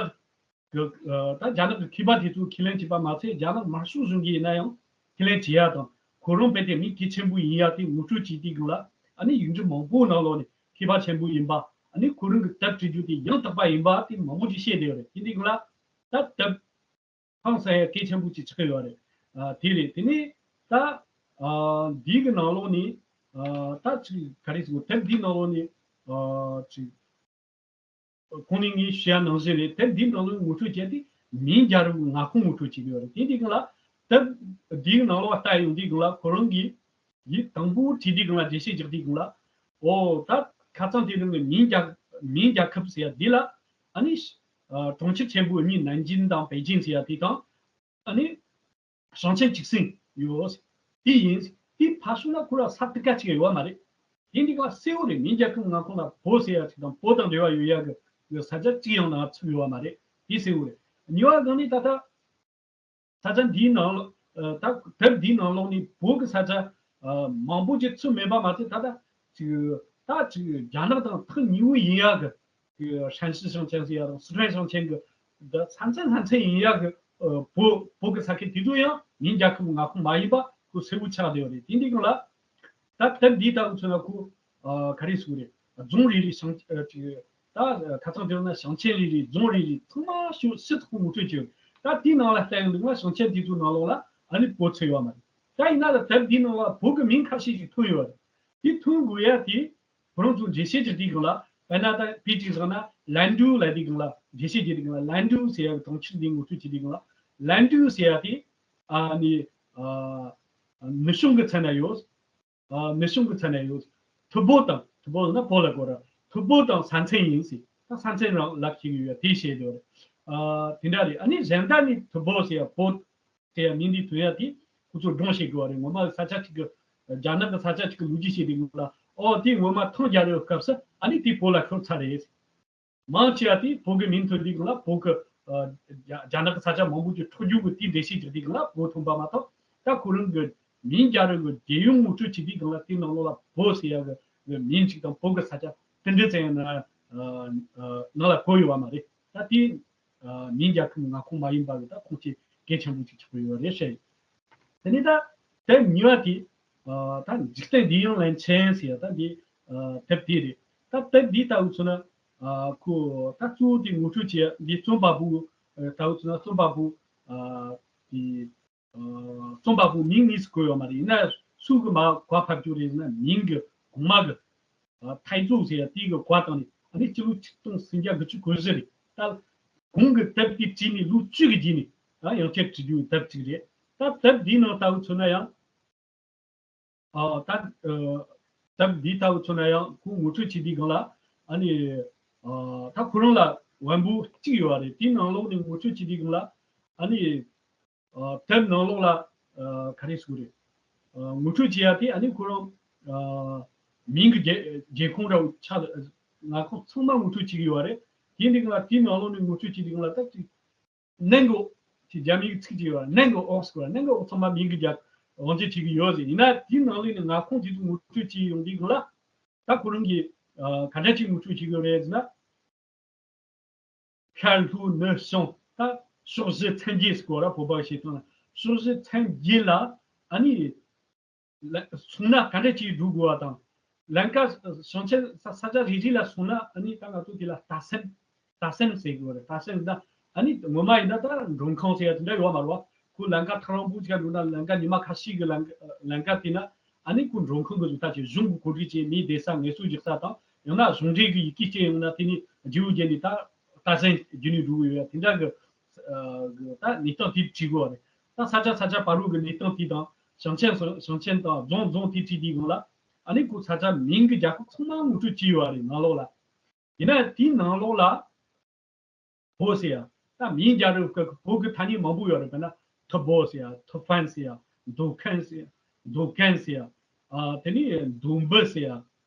གི་ཨ་ད་རྒྱ་ནག་གི་མཁས་པ་དེ་ཚོ་ཁས་ལེན་བྱས་པ་མ་ཚད་རྒྱ་ནག་དམར་ཤོག་གཞུང་གིས་ཡིན་ན་ཡང་ཁས་ལེན་བྱེད་ཡ་དང་ཁོ་རང་དཔེ་དེ་མི་གལ་ཆེན་པོ་ཡིན་ཡ་དེ་ངོ་སྤྲོད་བྱེད་དུས་སྒང་ལ་ཨ་ནི་ཡིག་འབྲུ་མང་པོའི་ནང་ལོགས་ནས་མཁས་པ་ཆེན་པོ་ཡིན་པ་ཨ་ནི་ཁོ་རང་གི་དེབ་བྲིས་རྒྱུ་དེ་ཡང་དག་པ་ཡིན་པ་དེ་མང་པོ་ཅིག་བཤད་བསྡད་ཡོད་རེད། དེ་འདི་སྒང་ལ་ད་དེབ་ཧང་སང་ཡ་གལ་ཆེན་པོ་ཅིག་ཆགས་ཡོད་རེད། ཨ་དེ་རེད། དེ་ནས་ད་ཨ་འདི་གི་ནང་ལོགས་ནས་ཨ་ད་ཅིག་ག་རེ་ཟེར་དགོས། དེབ་འདིའི་ནང་ལོགས་ནས་ཨ་ཅིག་གོང་ནས་ངས་ཞུ་ཡ་ནང་བཞིན་རེད། དེབ་འདིའི་ནང་ལོགས་ངོ་སྤྲོད་བྱས་ཏེ་མིང་རྒྱལ་རབས་མངའ་ཁོངས་ངོ་སྤྲོད་བྱེད་ཀྱི་ཡོད་རེད། དེ་འདི་སྒང་ལ་དེབ་འདིའི་ནང་ལོགས་ལྟ་ཡོང་དུས་སྒང་ལ་ཁོ་རང་གིས་ཡིག་དང་པོ་བྲིས་དུས་སྒང་ལ་འགྲེལ་བཤད་རྒྱག་དུས་སྒང་ལ་ཨོ་ད་ཁ་སང་དེ་རིང་གི་མིང་རྒྱལ་མིང་རྒྱལ་ཁབ་ཟེར་ཡ་འདི་ལ་ཨ་ནི་ཨ་གྲོང་ཁྱེར་ཆེན་པོ་གཉིས་ནན་ཅིན་དང་པེ་ཅིན་ཟེར་ཡ་དེ་དང་ཨ་ནི་ཞིང་ཆེན་གཅིག་སྲིང་ཡོད། དེ་ཡིན། དེ་ཕར་སོང་ན་ཁོ་ར་ས་དེ་ག་ཅིག་ཡོད་མ་རེད། དེ་འདི་ག་གསལ་བོ་རེད། མིང་རྒྱལ་ཁབ་མངའ་ཁོངས་ལ་བོད་ཟེར་ཡ་ཅིག་དང་བོད་དང་འབྲེལ་བ་ཡོད་ཡ་གི་གི་ས་ཆ་གཅིག་ཡང་ནང་ཚུད་ཡོད་མ་རེད། དེ་གསལ་བོ་རེད། གཉིས་པ་གང་ནི་ད་ལྟ་ ས་ཆ་འདིའི་ནང་ལ་ཨ་ད་དེབ་འདིའི་ནང་ལོགས་ནས་བོད་ཀྱི་ས་ཆ་ཨ་མང་པོ་ཅིག་ཚུད་མེད་པ་མ་ཚད། ད་ལྟ་ཅིག་ད་ཅིག་རྒྱ་ནག་དང་ཐག་ཉེ་བོ་ཡིན་ཡག་གི་དེ་ཧྲན་ཤི་ཞིང་ཆེན་ཟེར་ཡ་དང་སི་ཁྲོན་ཞིང་ཆེན་གྱི་ད་ས་མཚམས་ས་མཚམས་ཡིན་ཡག་གི་ཨ་བོད་བོད་ཀྱི་ས་ཁུལ་དེ་ཚོ་ཡང་མིང་རྒྱལ་ཁབ་མངའ་ཁོངས་མ་ཡིན་པ་ཁོ་གསལ་བོ་ཆགས་བསྡད་ཡོད་རེད། དེ་འདི་སྒང་ལ་ད་དེབ་འདི་ལྟ་བུ་མཚོན་ན་ཁོ་ཨ་ག་རེ་ཟེར་དགོས་རེད། རྫོང་རེ་རེ་ཞིང་ཨ་ཅིག་ད་ཁ་སང་དེ་རིང་ན་ཞིང་ཆེན་རེ་རེ་རྫོང་རེ་རེ་ཚང་མ་ཞིག་ཞིབ་ཚགས་པོ་ངོ་སྤྲོད་བྱས་ཡོད། ད་དེའི་ནང་ལ་བལྟས་འདུག་ན་ཞིང་ཆེན་དེ་ཚོའི་ནང་ལོགས་ལ་ཨ་ནི་བོད་ཚུད་ཡོད་མ་རེད། ད་ཡིན་ན་ལ་དེབ་འདིའི་ནང་ལ་བོད་ཀྱི་མིང་ཁ་ཤས་ཤིག་ཐོན་ཡོད་རེད། དེ་ཐོན་དགོས་ཡ་དེ་ཁོ་རང་ཚོ་འགྲེལ་བཤད་ཀྱི་དེའི་སྒང་ལ་དཔེར་ན་ད་དཔེ་གཅིག་བཞག་ན་ལན་ཀྲུའུ་ལབ་དེའི་སྒང་ལ་འགྲེལ་བཤད་བྱེད་དེའི་སྒང་ལ་ལན་ཀྲུའུ་ཟེར་ཡ་གི་གྲོང་ཁྱེར་འདི་ངོ་སྤྲོད་བྱེད་དེའི་སྒང་ལ་ལན་ཀྲུའུ་ཟེར་ཡ་དེ་ཨ་ནི་ཨ་ནུབ་བྱང་གི་ཚན་ན་ཡོད། ཨ་ནུབ་བྱང་གི་ཚན་ན་ཡོད། ཐུ་བོ་དང་ཐུ་བོ་ལབ་ན་བོད་ལ་གོ་ར། ཐུ་བོ་དང་ས་མཚན་ཡིན་ཟེར། ད་ས་མཚན་རང་ལབ་ཤེས་ཀྱི་ཡོད་དེ་བཤད་ཡོད་རེད། ཨ་དེ་འདྲ་རེད། ཨ་ནི་གཞན་དག་ནི་ཐུ་བོ་ཟེར་ཡ་བོད་ཟེར་ཡ་མིང་འདི་ཐོན་ཡ་དེ་ཁོ་ཚོ་སྒྲུང་བཤད་དགོས་པ་རེད། ངོ་མ་ས་ཆ་གཅིག་གི་རྒྱ་ནག་གི་ས་ཆ་གཅིག་གི་ལོ་རྒྱུས་བཤད་དེ་ངོ་ལ་ཨོ་དེ་ངོ་མ་ཐང་རྒྱལ་རབས་སྐབས་སུ་ཨ་ནི་དེ་བོད་ལ་ཤོར་ཚར་རེད། མང་ཆེ་བ་དེ་བོད་ཀྱི་མིང་ཐོན་དུས་སྒང་ལ་བོད་ཀྱི་ཨ་རྒྱ་རྒྱ་ནག་གི་ས་ཆ་མང་པོ་ཅིག་འཕྲོག་རྒྱུ་གི་དེའི་འགྲེལ་བཤད་བྱེད་དུས་སྒང་ལ་བོད་ཐོན་པ་མ་གཏོགས། ད་ཁོ་རང་གི་མིང་རྒྱལ་རབས་ཀྱི་རྒྱལ་ཡོངས་ངོ་སྤྲོད་བྱེད་དུས་སྒང་ལ་དེའི་ནང་ལོགས་ལ་བོད་ཟེར་ཡ་གི་གི་མིང་ཅིག་དང་བོད་ཀྱི་ས་ཆ་དེ་འདྲ་ཙམ་ཡང་ན་ཨ་ཨ་ནང་ལ་བཀོད་ཡོད་པ་མ་རེད། ད་དེ་ཨ་མིང་རྒྱལ་ཁབ་མངའ་ཁོངས་མ་ཡིན་པ་གི་ད་ཁུངས་སྐྱེལ་གལ་ཆེན་པོ་ཅིག་ཆགས་ཡོད་རེད་བཤད་ཡོད། དེ་ནས་ད་དེབ་གཉིས་པ་དེ་ཨ་ད་འཇིག་རྟེན་འདི་ཡང་ལན་ཆེན་ཟེར་ཡ་ད་འདི་ཨ་དེབ་དེ་རེད། ད་དེབ་འདི་ལྟ་བུ་མཚོན་ན་ཨ་ཁོ་ད་གཙོ་བོ་དེ་ངོ་སྤྲོད་བྱེད་ཡ་འདི་རྩོམ་པ་པོ་ཨ་ལྟ་བུ་མཚོན་ན་རྩོམ་པ་པོ་ཨ་དེ་ཨ་རྩོམ་པ་པོ་མིང་དངོས་སུ་བཀོད་ཡོད་མ་རེད། ཡིན་ན་སུ་གི་མ་གོ་བ་ཕབ་རྒྱུ་རེད་ཟེར་ན་མིང་གི་གོང་མ་གི་ཨ་ཐའེ་ཙུའུ་ཟེར་ཡ་དེ་གི་གོ་བ་བཏང་ནས་ཨ་ནི་སྤྱི་ལོ་ཆིག་སྟོང་སུམ་བརྒྱ་དགུ་བཅུ་གོ་བཞི་རེད། ད་གོང་གི་དེབ་དེ་བྲིས་ནས་ལོ་བཅུ་གི་རྗེས་ནས་ཨ་ཡང་བསྐྱར་བྲིས་རྒྱུའི་དེབ་ཅིག་རེད། ད་དེབ་འདིའི་ནང་ལྟ་བུ་མཚོན་ན་ཡང་ཨ་ད་ཨ་དེབ་འདི་ལྟ་བུ་མཚོན་ན་ཡང་ཁོ་ངོ་སྤྲོད་བྱེད་དུས་སྒང་ལ་ཨ་ནི་ཨ་ད་ཁོ་རང་ལ་བམ་པོ་གཅིག་ཡོད་པ་རེད། དེའི་ནང་ལོགས་ནས་ངོ་སྤྲོད་བྱེད་དུས་སྒང་ལ་ཨ་ནི་ཨ་དེབ་ནང་ལོགས་ལ་ཨ་ག་རེ་ཟེར་དགོས་རེད། ཨ་ངོ་སྤྲོད་བྱེད་ཡ་དེ་ཨ་ནི་ཁོ་རང་ཨ་མིང་གི་རྒྱལ་རྒྱལ་ཁོངས་འདྲ་བོ་ཆགས། མངའ་ཁོངས་ཚང་མ་ངོ་སྤྲོད་བྱེད་ཀྱི་ཡོད་པ་རེད། དེ་འདི་ག་ལ་དེའི་ནང་ལོགས་ནས་ངོ་སྤྲོད་བྱེད་དུས་ག་ལ་ད་ཅིག་ནན་གོ་ཅིག་རྒྱ་མིའི་ཚིག་ཅིག་ཡོད་པ་ནན་གོ་ཨོགས་གོ་ནན་གོ་ཨོགས་ཚང་མ་མིང་གི་རྒྱ་དབང་ཆ་བྱེད་ཀྱི་ཡོད་ཟེར། ཡིན་ན་དེའི་ནང་ལོགས་ནས་མངའ་ཁོངས་དེ་ཚོ་ངོ་སྤྲོད་བྱེད་ཡོང་དུས་ག་ལ་ད་ཁོ་རང་གིས་ཨ་ག་འདྲ་ཅིག་ངོ་སྤྲོད་བྱེད་ཀྱི་ཡོད་རེད་ཟེར་ན། ཤར་ལྷོ་ནུབ་བྱང་ད་ཕྱོགས་བཞི་མཚན་བརྒྱད་ཟེར་གོ་ར། བོད་པ་བཤད་སྟངས་ལ་ཕྱོགས་བཞི་མཚན་བརྒྱད་ལ་ཨ་ནི་ལ་སོང་ན་ག་འདྲ་ཅིག་འགྲོ་དགོས་པ་དང་། ལམ་ཀ་ཞིང་ཆེན་ས་ས་ཆ་རེ་རེ་ལ་སོང་ན་ཨ་ནི་ད་ང་ཚོ་དེ་ལ་རྟ་སེམས་རྟ་སེམས་ཟེར་གི་ཡོད་རེད། རྟ་སེམས་ད་ཨ་ནི་ངོ་མ་ཡིན་ན་ད་མགྲོན་ཁང་ཟེར་ཡ་དེ་འདྲ་ཡོད་མ་རེད་བ། ཁོ་ལམ་ཀ་ཐག་རིང་པོ་ཅིག་འགྲོ་ན་ལམ་ཀ་ཉི་མ་ཁ་ཤས་ཀྱི་ལམ་ལམ་ཀ་དེ་ན་ཨ་ནི་ཁོ་མགྲོན་ཁང་གི་བཟོ་ལྟ་བྱས་གཞུང་གི་གོ་སྒྲིག་བྱས་མིའི་བསྡད་ས་ངལ་གསོ་རྒྱག་ས་དང་། ཡང་ན་གཞུང་འབྲེལ་གྱི་ཡི་གེ་སྐྱེལ་ཡོང་ན་དེ་ནི་རྗེ་བོ་བརྒྱད་ནི་ད་རྟ་སེམས་བརྒྱུད་ནས་འགྲོ་གི་ཡོད་ཡ་དེ་འདྲ་གི་ཨ་གི་ད་གནས་སྟངས་དེ་བྲིས་དགོས་པ་རེད། ད་ས་ཆ་ས་ཆ་བར་རུ་གི་གནས་སྟངས་དེ་དང་ཞིང་ཆེན་ཞིང་ཆེན་དང་རྫོང་རྫོང་དེ་བྲིས་དུས་སྒང་ལ་ཨ་ནི་ཁོ་ས་ཆ་མིང་གི་རྒྱལ་ཁབ་ཚང་མ་ངོ་སྤྲོད་བྱས་ཡོད་པ་རེད་ནང་ལོགས་ལ། ཡིན་ན་དེའི་ནང་ལོགས་ལ་བོད་ཟེར་ཡ་ད་མིང་རྒྱལ་རབས་སྐབས་ཀྱི་བོད་ཀྱི་ཐ་སྙད་མང་པོ་ཡོད་རེད། དཔེར་ན་ཐུ་བོ་ཟེར་ཡ། ཐུ་ཧྥན་ཟེར་ཡ། མདོ་ཁན་ཟེར་ཡ། མདོ་ཁན་ཟེར་ཡ། ཨ་དེ་ནས་མདོ་འབུ་ཟེར་ཡ།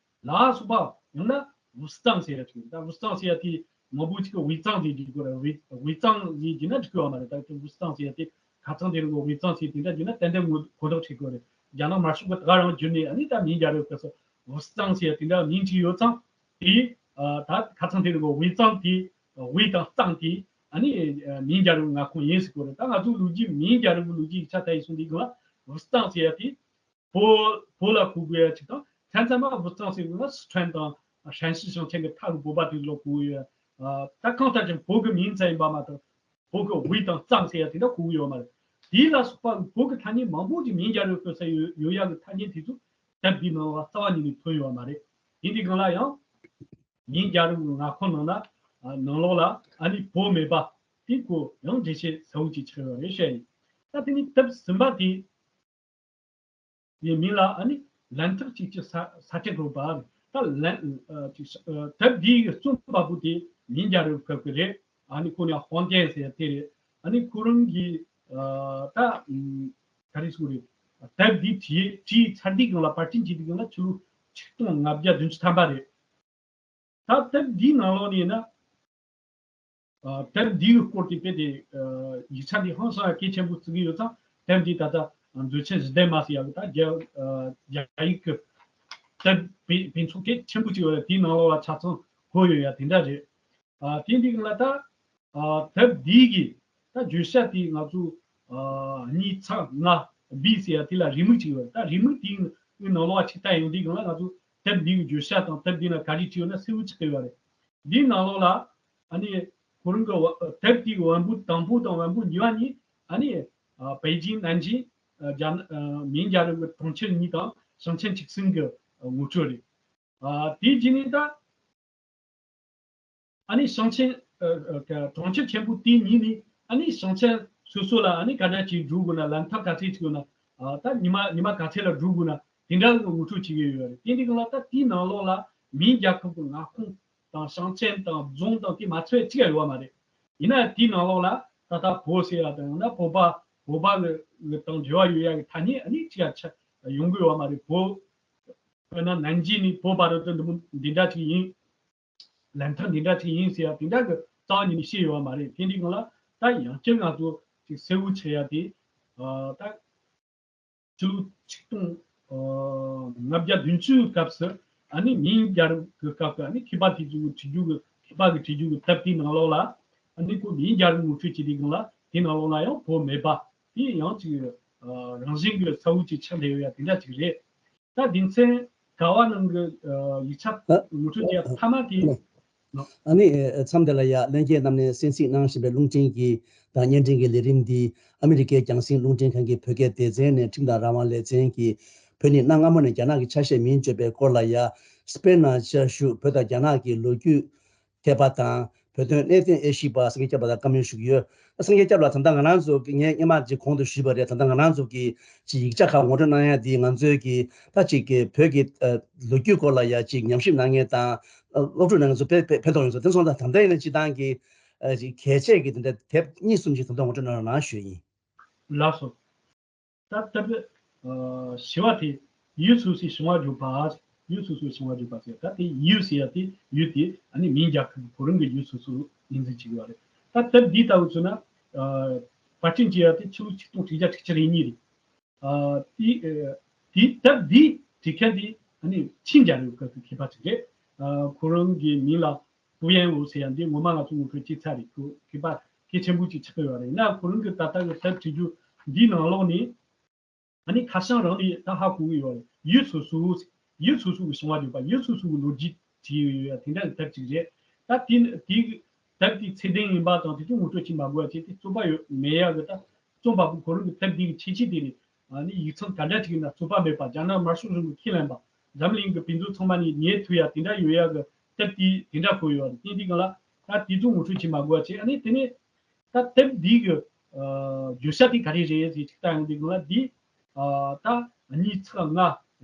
ལ་སོགས་པ། ཡང་ན་ཝུ་སྟང་ཟེར་ཡ་ཅིག་ཡོད། ད་ཝུ་སྟང་ཟེར་ཡ་དེ་མང་པོ་ཅིག་གིས་ཝེ་ཙང་ཟེར་གྱི་ཡོད་རེད། ཝེ་ཝེ་ཙང་ཟེར་གྱི་ན་འགྲིག་གི་ཡོད་མ་རེད། ད་དེ་ཝུ་སྟང་ཟེར་ཡ་དེ་ཁ་ཚང་དེ་རིང་གི་ཝེ་ཙང་ཟེར་དེ་འདྲ་གྱི་ན་ཏན་ཏན་ངོ་གོ་རྟོགས་བྱེད་དགོས་རེད། རྒྱ་ནག་དམར་ཤོག་གི་ད་རང་བརྒྱུད་ནས་ཨ་ནི་ད་མིང་རྒྱལ་རབས་སྐབས་སུ་ཝུ་སྟང་ཟེར་ཡ་དེ་འདྲ་མིང་ཅིག་ཡོད་ཙང་དེ་ཨ་ད་ཁ་ཚང་དེ་རིང་གི་ཝེ་ཙང་དེ་ཝེ་དང་ཙང་དེ་ཨ་ནི་ཨ་མིང་རྒྱལ་རབས་མངའ་ཁོངས་ཡིན་ཟེར་གོ་རེད། ད་ང་ཚོ་ལོ་རྒྱུས་མིང་རྒྱལ་རབས་ཀྱི་ལོ་རྒྱུས་ཀྱི་ཆ་ལྟ་ཡི་སོང་དེ་གི་ལ་ཝུ་སྟང་ཟེར་ཡ་དེ། བོད་བོད་ལ་གོ་དགོས་ཡ་ཅིག་དང་། མཚན་མཚན་མ་ཝུ་སྟང་ཟེར་དགོས་ན་སི་ཁྲོན་དང་ཧྲན་ཤི་ཞིང་ཆེན་གྱི་མཐའ་རུ་བོད་པ་དེ་ཚོ་ལ་གོ་དགོས་ཡ། ད་གང་ལྟར་ཀྱང་བོད་ཀྱི་མིང་ཙམ་ཡིན་པ་མ་གཏོགས་བོད་ཀྱི་ཝེ་དང་ཙང་ཟེར་ཡ་དེ་འདྲ་གོ་གི་ཡོད་མ་རེད། དེ་ལ་སོགས་པ་བོད་ཀྱི་ཐ་སྙད་མང་པོ་ཅིག་མིང་རྒྱལ་རབས་སྐབས་སུ་ཡོད་ཡོད་ཡ་གི་ཐ་སྙད་དེ་ཚོ་དེབ་འདིའི་ནང་ལ་རྩ་བ་ཉིད་ནས་ཐོན་ཡོད་མ་རེད། ཡིན་དུས་སྒང་ལ་ཡང་མིང་རྒྱལ་རབས་ཀྱི་མངའ་ཁོངས་ནང་ན་ནང་ལོགས་ལ་ཨ་ནི་བོད་མེད་པ་དེ་ཁོ་ཡང་འགྲེལ་བཤད་གསལ་བོ་ཅིག་ཆགས་ཡོད་རེད་བཤད་ཡིན། ད་དེ་ནི་དེབ་ཟིན་པ་དེ། ཡི་མིང་ལ་ཨ་ནི་ལན་ཐག་གཅིག་གི་ས་ས་ཆ་གོ་བ། ད་ལན་ཨ་ཅིག་ཨ་དེབ་འདིའི་རྩོམ་པ་པོ་དེ་མིང་རྒྱལ་རབས་སྐབས་ཀྱི་རེད། ཨ་ནི་ཁོ་ནི་ཧོང་ཏན་ཟེར་ཡ་དེ་རེད། ཨ་ནི་ཁོ་རང་གིས་ཨ་ད་ཨམ་ག་རེ་ཟེར་དགོས་རེད། དེབ་འདི་བྲིས་བྲིས་ཚར་དུས་སྒང་ལ་པར་སྐྲུན་བྱེད་དུས་སྒང་ལ་ཕྱི་ལོ་ཆིག་སྟོང་ལྔ་བརྒྱ་བདུན་ཅུ་ཐམ་པ་རེད། ད་དེབ་འདིའི་ནང་ལོགས་ནས་ཡིན་ན། ཨ་དེབ་འདིའི་སྐོར་དེ་དཔེ་དེ་ཨ་ཡིག་ཆ་དེ་ཧང་སང་གལ་ཆེན་པོ་བརྩི་གི་ཡོད་ཙང་། དེབ་འདི་ད་ལྟ་མཛོད་ཆེན་བཞི་ལྡན་མ་ཟེར་ཡག་གི་ད་རྒྱ་ཨ་རྒྱ་ཡིག་གི་དེབ་དཔེ་དཔེ་ཚོགས་གལ་ཆེན་པོ་ཅིག་ཡོད་རེད། དེའི་ནང་ལོགས་ལ་ཆ་ཚང་བཀོད་ཡོད་ཡ་དེ་འདྲ་རེད། ཨ་དེ་འདི་གི་ལ་ད་ཨ་དེབ་འདི་གི་ད་བརྗོད་བྱ་དེ་ང་ཚོ་ཨ་གཉིས་ཚེག་ལྔ་བི་ཟེར་ཡ་དེ་ལ་རེའུ་མིག་ཅིག་ཡོད་རེད། ད་རེའུ་མིག་དེའི་ནང་ལོགས་ལ་ཅིག་ལྟ་ཡོང་དུས་སྒང་ལ་ང་ཚོ་དེབ་འདི་གི་བརྗོད་བྱ་དང་དེབ་འདི་ན་ག་རེ་བྲིས་ཡོད་ན་གསལ་བོ་ཆགས་ཀྱི་ཡོད་རེད། འདིའི་ནང་ལོགས་ལ་ཨ་ནི་ཁོ་རང་གི་བ་དེབ་དེའི་བམ་པོ་དང་པོ་དང་བམ་པོ་གཉིས་པ་གཉིས་ཨ་ནི་ཨ་པེ་ཅིང་ནན་ཅིང་ཨ་རྒྱ་ཨ་མིང་རྒྱལ་རབས་ཀྱི་གྲོང་ཁྱེར་གཉིས་དང་ཞིང་ཆེན་ཆིག་སུན་གྱི་ངོ་སྤྲོད་རེད། ཨ་དེའི་རྗེས་ནས་ད་ཨ་ནི་ཞིང་ཆེན་ཨ་ཨ་གྲོང་ཁྱེར་ཆེན་པོ་དེ་གཉིས་ནས་ཨ་ནི་ཞིང་ཆེན་སོ་སོ་ལ་ཨ་ནི་ག་འདྲ་ཅིག་འགྲོ་དགོས་ན། ལམ་ཐག་ག་ཚོད་ཅིག་ཡོད་ན། ཨ་ད་ཉི་མ་ཉི་མ་ག་ཚོད་ལ་འགྲོ་དགོས་ན། དེ་འདྲ་གི་ངོ་སྤྲོད་བྱེད་ཀྱི་ཡོད་རེད། དེ་འདྲའི་སྒང་ལ་ད་དེའི་ནང་ལོགས་ལ་མིང་རྒྱལ་ཁབ་ཀྱི་མངའ་ཁོངས་དང་ཞིང་ཆེན་དང་རྫོང་དང་དེ་མ་ཚད་ཅིག་ཡོད་མ་རེད། ཡིན་ན་དེའི་ནང་ལོགས་ལ་ད་ལྟ་བོད་ཟེར་ཡ་དང་ཡང་ན་བོད་པ་བོད་པ་གི་གི་དང་འབྲེལ་བ་ཡོད་ཡ་གི་ཐ་སྙད་ཨ་ནི་ཅིག་ཡ་ཆ་ཡོང་གི་ཡོད་མ་རེད། བོད་དཔེར་ན་ནན་ཅིང་ནས་བོད་བར་དུ་འདི་མོ་འདི་འདྲ་ཅིག་ཡིན། ལམ་ཐག་འདི་འདྲ་ཅིག་ཡིན་ཟེར་ཡ་དེ་འདྲ་གི་རྩ་བ་ཉིད་ནས་བཤད་ཡོད་པ་མ་རེད། དེ་འདྲའི་སྒང་ལ་ད་ཡང་བསྐྱར་ང་ཚོ་ཅིག་གསལ་བོ་ཆགས་ཡ་དེ་ཨ་ད་ཕྱི་ལོ་ཆིག་སྟོང་ཨ་ལྔ་བརྒྱ་བདུན་ཅུ་སྐབས་སུ་ཨ་ནི་མིང་རྒྱལ་རབས་ཀྱི་སྐབས་སུ་ཨ་ནི་མཁས་པ་དེ་ཚོ་བྲིས་རྒྱུ་གི་མཁས་པ་གི་བྲིས་རྒྱུ་གི་དེབ་དེའི་ནང་ལོགས་ལ་ཨ་ནི་ཁོ་མིང་རྒྱལ་རབས་ངོ་སྤྲོད་བྱེད་དུས་སྒང་ལ་དེའི་ནང་ལོགས་ལ་ཡང་བོད་མེད་པ་དེ་ཡང་ཅིག་ཨ་རང་བཞིན་གྱི་གསལ་བོ་ཅིག་ཆགས་བསྡད་ཡོད་ཡ་དེ་འདྲ་ཅིག་རེད། ད་སྡེ་ཚན་ག་བ་ནང་གི་ཨ་ཡིག་ཆ་ཨ་ངོ་སྤྲོད་བྱས་མཐའ་མ་དེ། ཨ་ནི་ཨ་མཚམས་འདི་ལ་ཡ་ལྷན་རྒྱས་རྣམས་ནས་གསན་གཟིགས་གནང་བཞིན་པའི་རླུང་འཕྲིན་གྱི་དང་བརྙན་འཕྲིན་གྱི་ལས་རིམ་འདི་ཨ་མི་རི་ཀའི་རྒྱང་སྲིང་རླུང་འཕྲིན་ཁང་གི་བོད་སྐད་སྡེ་ཚན་ནས་ཁྲིམས་དང་རང་དབང་ལེ་ཚན་གྱིས་བོད་ནི་གནའ་སྔ་མོ་ནས་རྒྱ་ནག་གི་ཆ་ཤས་མིན་བརྗོད་པའི་སྐོར་ལ་ཡ། སྤེན་ནང་བཞུགས་བོད་དང་རྒྱ་ནག་གི་ལོ་རྒྱུས་མཁས་པ་དང་བོད་དོན་གནད་དོན་དབྱེ་ཞིབ་པ་སངས་རྒྱས་སྐྱབས་ལགས་དང་བཀའ་མོལ་ཞུ་གི་ཡོད། སངས་རྒྱས་སྐྱབས་ལགས་ད་ལྟ་ང་རང་ཚོ་གི་ངས་སྔོན་མ་ཅིག་གོང་དུ་ཞུས་པ་རེད། ད་ལྟ་ང་རང་ཚོ་གི་ཅིག་ཡིག་ཆ་ཁག་ངོ་སྤྲོད་གནང་ཡ་འདི་ང་ཚོའི་གི་ད་ཅིག་གི་བོད་ཀྱི་ཨ་ལོ་རྒྱུས་སྐོར་ལ་ཡ་ཅིག་ཉམས་ཞིབ་གནང་མཁན་དང་ཨ་སློབ་ཕྲུག་རྣམས་ཚོ་དཔེ་དཔེ་ཕན་ཐོགས་ཡོང་ཚོད་དེ་སོང་ཙང་ད་ལྟ་ཡིན་ན་སྤྱིར་བཏང་གི་ཨ་ཅིག་གལ་ཆེ་གི་དེ་འདྲ་དེབ་གཉིས་གསུམ་ཅིག་ད་ལྟ་ངོ་སྤྲོད་གནང་རོགས་གནང་ཞུ་ཡ་ཡིན། ལགས་སོ། ད་ལྟ་བུ་ཨ་བཞི་བ་དེ་ཡུལ་སོ་སོའི་བྱུང་བ་བརྗོད་པ། ཡུལ་སོ་སོའི་བྱུང་བ་བརྗོད་པ་ཟེར། ད་དེ་ཡུལ་ཟེར་ཡ་དེ་ཡུལ་དེ་ཨ་ནི་མིང་རྒྱལ་ཁབ་ཁོ་རང་གི་ཡུལ་སོ་སོ་ངོས་འཛིན་བྱེད་ཀྱི་ཡོད་རེད། ད་དེབ་འདི་ལྟ་བུ་མཚོན་ན་ཨ་པར་སྐྲུན་བྱས་ཡ་དེ་ཕྱི་ལོ་ཆིག་སྟོང་དྲུག་བརྒྱ་དྲུག་ཅུ་རེ་གཉིས་རེད། ཨ་དེ་ཨ་དེ་དེབ་འདི་བྲིས་མཁན་དེ་ཨ་ནི་ཆིང་རྒྱལ་རབས་སྐབས་ཀྱི་མཁས་པ་ཅིག་རེད། ཨ་ཁོ་རང་གི་མིང་ལ་ཧུའུ་ཡན་ཝུའུ་ཟེར་ཡ་འདི་ངོ་མ་ང་ཚོ་ངོ་སྤྲོད་བྱས་ཚར་རེད། ཁོ་མཁས་པ་གལ་ཆེན་པོ་ཅིག་ཆགས་ཀྱི་ཡོད་རེད། ཡིན་ན་ཁོ་རང་གི་ད་ལྟ་གི་དེབ་བྲིས་རྒྱུ་འདིའི་ནང་ལོགས་ནས་ཨ་ནི་ཁ་བྱང་རང་ནས་ད་ཧ་གོ་གི་ཡོད་རེད། ཡུལ་སོ་སོ་ཡུལ་སོ་སོ་གི་བྱུང་བ་བརྗོད་པ། ཡུལ་སོ་སོ་གི་ལོ་རྒྱུས་བྲིས་ཡོད་ཡ་དེ་འདྲ་གི་དེབ་ཅིག་རེད། ད་དེ་དེ་གི་དེབ་དེའི་ཚད་ལྡན་ཡིན་པ་དང་དེ་ཚོ་ངོ་སྤྲོད་བྱེད་མ་དགོས་པ་བྱས་ཏེ་རྩོད་པ་ཡོད་མེད་ཡ་གི་ད་རྩོམ་པ་པོ་ཁོ་རང་གི་དེབ་འདི་གི་ཁྱད་ཆོས་དེ་རེད། ཨ་ནི་ཡིག་ཚང་ག་འདྲ་ཅིག་ཡིན་ན་རྩོད་པ་མེད་པ། རྒྱ་ནག་དམར་ཤོག་གཞུང་གིས་ཁས་ལེན་པ། འཛམ་གླིང་གི་དཔེ་མཛོད་ཚང་མ་ནས་ཉན་ཐུབ་ཡ་དེ་འདྲ་ཡོད་ཡ་གི་དེབ་དེ་དེ་འདྲ་བཀོད་ཡོད་རེད། དེ་འདི་གང་ལ་ད་དེ་ཚོ་ངོ་སྤྲོད་བྱེད་མ་དགོས་པ་བྱས། ཨ་ནི་དེ་ནས་ད་དེབ་འདི་གི་ཨ་བརྗོད་བྱ་དེ་ག་རེ་རེད་ཟེར་ཅིག་ལྟ་ཡོང་དུས་གང་ལ་འདི་ཨ་ད་གཉིས་ཚེག་ལྔ་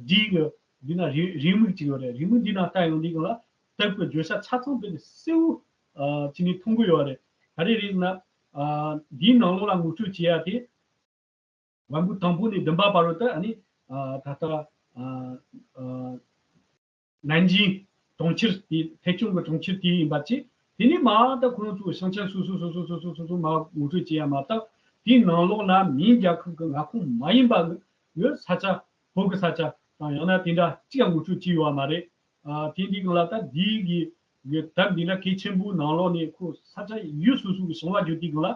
བཞི་གི་འདི་ན་རེའུ་རེའུ་མིག་ཅིག་ཡོད་རེད། རེའུ་མིག་འདི་ན་ལྟ་ཡོང་དུས་གང་ལ་དེབ་ཀྱི་བརྗོད་བྱ་ཆ་ཚང་དཔེ་གསལ་བོ་ཨ་ཅིག་ནས་མཐོང་གི་ཡོད་རེད། ག་རེ་རེད་ཟེར་ན་ཨ་འདིའི་ནང་ལོགས་ལ་ངོ་སྤྲོད་བྱེད་ཡ་དེ། བམ་པོ་དང་པོ་ནས་བདུན་པ་བར་དུ་ཨ་ནི་ཨ་ད་ལྟ་ཨ་ཨ་ནན་ཅིང་གྲོང་ཁྱེར་དེ་ཐའེ་ཆུང་གི་གྲོང་ཁྱེར་དེ་ཡིན་པ་བྱས། དེ་ནས་མར་ད་ཁོ་རང་ཚོ་ཞིང་ཆེན་སོ་སོ་སོ་སོ་སོ་སོ་སོ་སོ་མར་ངོ་སྤྲོད་བྱེད་ཡ་མ་གཏོགས། དེའི་ནང་ལོགས་ན་མིང་རྒྱལ་ཁབ་ཀྱི་མངའ་ཁོངས་མ་ཡིན་པ་གི་ས་ཆ། བོད་ཀྱི་ས་ཆ་དང་ཡང་ན་དེ་འདྲ་གཅིག་ཀྱང་ངོ་སྤྲོད་བྱས་ཡོད་པ་མ་རེད། ཨ་དེ་འདི་གང་ལ་ད་འདི་གི་གི་དེབ་འདི་འདྲ་གལ་ཆེན་པོའི་ནང་ལོགས་ནས་ཁོ་ས་ཆ་ཡུལ་སོ་སོ་གི་བྱུང་བ་བརྗོད་དུས་གང་ལ་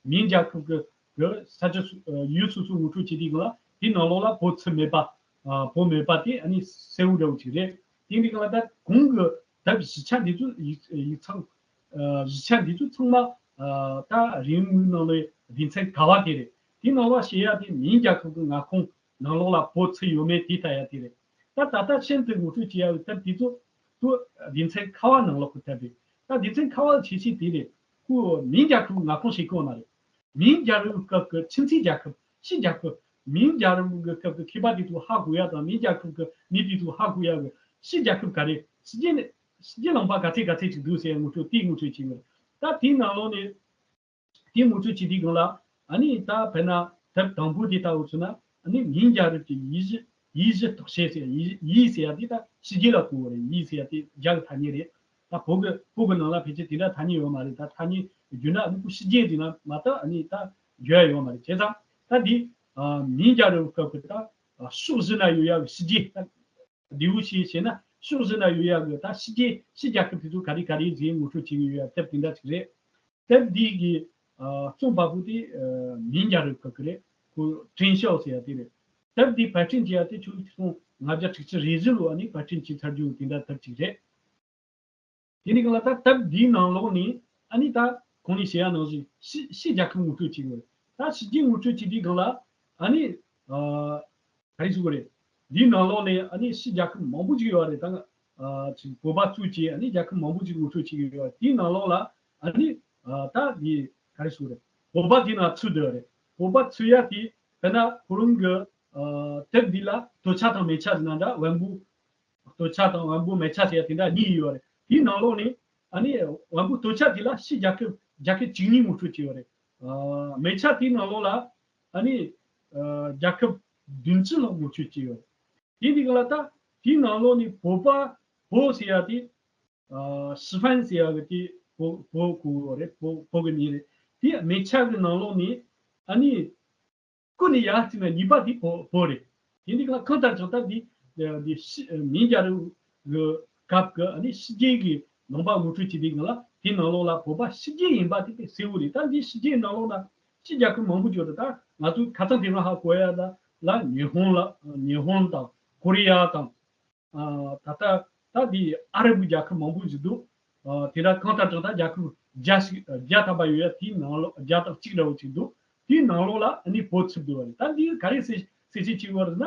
མིང་རྒྱལ་ཁབ་ཀྱི་གི་ས་ཆ་སོ་ཨ་ཡུལ་སོ་སོ་ངོ་སྤྲོད་བྱེད་དུས་གང་ལ་དེ་ནང་ལོགས་ལ་བོད་ཚུད་མེད་པ། ཨ་བོད་མེད་པ་དེ་ཨ་ནི་གསལ་བོ་འདྲ་བོ་ཅིག་རེད། དེ་འདི་གང་ལ་ད་གོང་གི་དེབ་བཞི་ཆ་འདི་ཚོ་ཡིག་ཡིག་ཚང་ཨ་བཞི་ཆ་འདི་ཚོ་ཚང་མ་ཨ་ད་རེའུ་མིག་ནང་ལ་སྡེ་ཚན་ག་བ་དེ་རེད། དེ་ནང་ལ་བཤད་ཡ་དེ་མིང་རྒྱལ་ཁབ་ཀྱི་མངའ་ཁོངས་ནང་ལོགས་ལ་བོད་ཚུད་ཡོད་མེད་དེ་ལྟ་ཡ་དེ་རེད། ད་ད་ལྟ་ཤིན་ཏུ་ངོ་སྤྲོད་བྱེད་ཡ་གི་དེབ་དེ་ཚོ་ཚོ་སྡེ་ཚན་ཁ་བ་ནང་ལོགས་ཀྱི་དེབ་རེད། ད་སྡེ་ཚན་ཁ་བ་ཆེ་ཆེ་དེ་རེད། ཁོ་མིང་རྒྱལ་ཁབ་མངའ་ཁོངས་ཞིག་གོ་མ་རེད། མིང་རྒྱལ་རབས་སྐབས་ཀྱི་ཁྱིམ་མཚེས་རྒྱལ་ཁབ། ཕྱི་རྒྱལ་ཁབ། མིང་རྒྱལ་རབས་ཀྱི་སྐབས་ཀྱི་མཁས་པ་དེ་ཚོ་ཧ་གོ་ཡ་དང་མིང་རྒྱལ་ཁབ་ཀྱི་མི་དེ་ཚོ་ཧ་གོ་ཡ་གི་ཕྱི་རྒྱལ་ཁབ་ག་རེ། ཕྱི་རྒྱལ་ནས་ཕྱི་རྒྱལ་ལུང་པ་ག་ཚད་ག་ཚད་ཅིག་འདུག་ཟེར་ངོ་སྤྲོད་དེ་ངོ་སྤྲོད་བྱེད་ཀྱི་ཡོད། ད་དེའི་ནང་ལོགས་ནས། དེ་ངོ་སྤྲོད་བྱེད་དུས་སྒང་ལ་ཨ་ནི་ད་དཔེར་ན་དེབ་དང་པོ་དེ་ལྟ་བུ་མཚོན་ན་ཨ་ནི་མིང་རྒྱལ་རབས་ཀྱི་ཡུལ་གཞི་ཡུལ་གཞི་རྟོག་བཤད་ཟེར། ཡུལ་ཡུལ་ཟེར་ཡ་དེ་ད་ཕྱི་རྒྱལ་ལ་གོ་བ་རེད། ཡུལ་ཟེར་ཡ་དེ་རྒྱ་གི་ཐ་སྙད་རེད། ད་བོད་གི་བོད་གི་ནང་ལ་ཕལ་ཆེར་དེ་འདྲ་ཐ་སྙད་ཡོད་མ་རེད། ད་ཐ་སྙད་ བརྒྱུད་ན་ཨ་ནི་ཁོ་ཕྱི་རྒྱལ་འདི་ན་མ་གཏོགས་ཨ་ནི་ད་བརྒྱུད་ཡ་ཡོད་མ་རེད། བྱས་ཙང་ད་འདི་ཨ་མིང་རྒྱལ་རབས་སྐབས་ཀྱི་ད་ཨ་ཕྱོགས་བཞི་ན་ཡོད་ཡ་གི་ཕྱི་རྒྱལ་ད་ལེའུ་ཞིག་བྱས་ན་ཕྱོགས་བཞི་ན་ཡོད་ཡ་གི་ད་ཕྱི་རྒྱལ་ཕྱི་རྒྱལ་ཁབ་དེ་ཚོ་ག་རེ་ག་རེ་ཟེར་ངོ་སྤྲོད་བྱེད་ཀྱི་ཡོད་ཡ་དེབ་དེ་འདྲ་ཅིག་རེད། དེབ་འདི་གི་ཨ་རྩོམ་པ་པོ་དེ་ཨ་མིང་རྒྱལ་རབས་སྐབས་ཀྱི་རེད། ཁོ་ཀྲིན་ཤའོ་ཟེར་ཡ་དེ་རེད། དེབ་འདི་པར་སྐྲུན་བྱས་ཡ་དེ་ཆིག་སྟོང་ལྔ་བརྒྱ་དྲུག་ཅུ་རེ་བཞི་ལོ་ཨ་ནི་པར་སྐྲུན་བྱས་ཚར་རྒྱུ་དེ་འདྲ་དེབ་ཅིག་རེད། དེ་ནི་གང་ལ་ད་དེབ་འདིའི་ནང་ལོགས་ནས་ཨ་ནི་ད་གོང་ནས་བཤད་ཡ་ནང་བཞིན་ཕྱི་ཕྱི་རྒྱལ་ཁབ་ངོ་སྤྲོད་བྱེད་དགོས། ད་ཕྱི་རྒྱལ་ངོ་སྤྲོད་བྱེད་དུས་གང་ལ་ཨ་ནི་ཨ་ག་རེ་ཟེར་དགོས་རེད། འདིའི་ནང་ལོགས་ནས་ཨ་ནི་ཕྱི་རྒྱལ་ཁབ་མང་པོ་ཅིག་ཡོད་རེད། ད་ཨ་ཅིག་བོད་པ་གཙོས་བྱས་ཨ་ནི་རྒྱལ་ཁབ་མང་པོ་ཅིག་ངོ་སྤྲོད་བྱེད་ཀྱི་ཡོད་རེད། དེའི་ནང་ལོགས་ལ་ཨ་ནི་ཨ་ད་འདི་ག་རེ་ཟེར་དགོས་རེད། བོད་པ་དེའི་ནང་ཚུད་བསྡད་ཡོད་རེད། བོད་པ་ཚུད་ཡ་དེ་དཔེར་ན་ཁོ་རང་གི་ཨ་དེབ་འདི་ལ་སྟོད་ཆ་དང་སྨད་ཆ་ཟེར་ན་འདྲ་བོན་པོ། སྟོད་ཆ་དང་བོན་པོ་སྨད་ཆ་ཟེར་ཡ་དེ་འདྲ་གཉིས་ཡོད་རེད། དེའི་ནང་ལོགས་ནས་ཨ་ནི་བོན་པོ་སྟོད་ཆ་དེ་ལ་ཕྱི་རྒྱལ་ཁབ་རྒྱལ་ཁབ་བཅུ་གཉིས་ངོ་སྤྲོད་བྱས་ཡོད་རེད། ཨ་སྨད་ཆ་དེའི་ནང་ལོགས་ལ་ཨ་ནི་ཨ་རྒྱལ་ཁབ་བདུན་ཅུ་ལྷག་ངོ་སྤྲོད་བྱས་ཡོད་རེད། དེ་འདི་ག་ལ་ད་དེའི་ནང་ལོགས་ནས་བོད་པ་བོད་ཟེར་ཡ་དེ་ཨ་ཧྲི་ཧྥན་ཟེར་ཡ་གི་དེ་བོད་བོད་གོ་རེད། བོད་བོད་གི་མིང་རེད། དེ་སྨད་ཆ་གི་ནང་ལོགས་ནས་ཨ་ནི། ཀུན་ནས་ཡར་བརྩིས་ན་གཉིས་པ་འདི་བོད་བོད་རེད། དེ་འདི་གང་གང་ལྟར་ཀྱང་ད་འདི་འདི་ཕྱི་མིང་རྒྱལ་རབས་ཀྱི་སྐབས་ཀྱི་ཨ་ནི་ཕྱི་རྒྱལ་གྱི་ནང་པ་ངོ་སྤྲོད་བྱེད་པའི་སྒང་ལ་དེའི་ནང་ལོགས་ལ་བོད་པ་ཕྱི་རྒྱལ་ཡིན་པ་དེ་དཔེ་གསལ་བོ་རེད། ད་འདི་ཕྱི་རྒྱལ་ནང་ལོགས་ལ་ཕྱི་རྒྱལ་ཁབ་མང་པོ་ཡོད་རེད། ད་ང་ཚོ་ཁ་སང་དེ་རིང་ཧ་གོ་ཡ་ལ་ལ་ཉི་ཧོང་ལ་ཉི་ཧོང་དང་ཀོ་རི་ཡ་དང་། ཨ་ད་ལྟ་ད་འདི་ཨ་རབ་ཀྱི་རྒྱལ་ཁབ་མང་པོ་ཞིག་འདུག་ཨ་དེ་འདྲ་གང་ལྟར་ཀྱང་ད་རྒྱལ་ཁབ་བརྒྱ་ཞིག་བརྒྱ་ཐམ་པ་ཡོད་ཡ་དེའི་ནང་ལོགས་བརྒྱ་དང་གཅིག་འདྲ་བོ་ཅིག་འདུག་དེའི་ནང་ལོགས་ལ་ཨ་ནི་བོད་ཚུད་འདུག་བ་རེད། ད་འདི་ག་རེ་གསལ་གསལ་བཤད་བྱེད་དགོས་རེད་ན།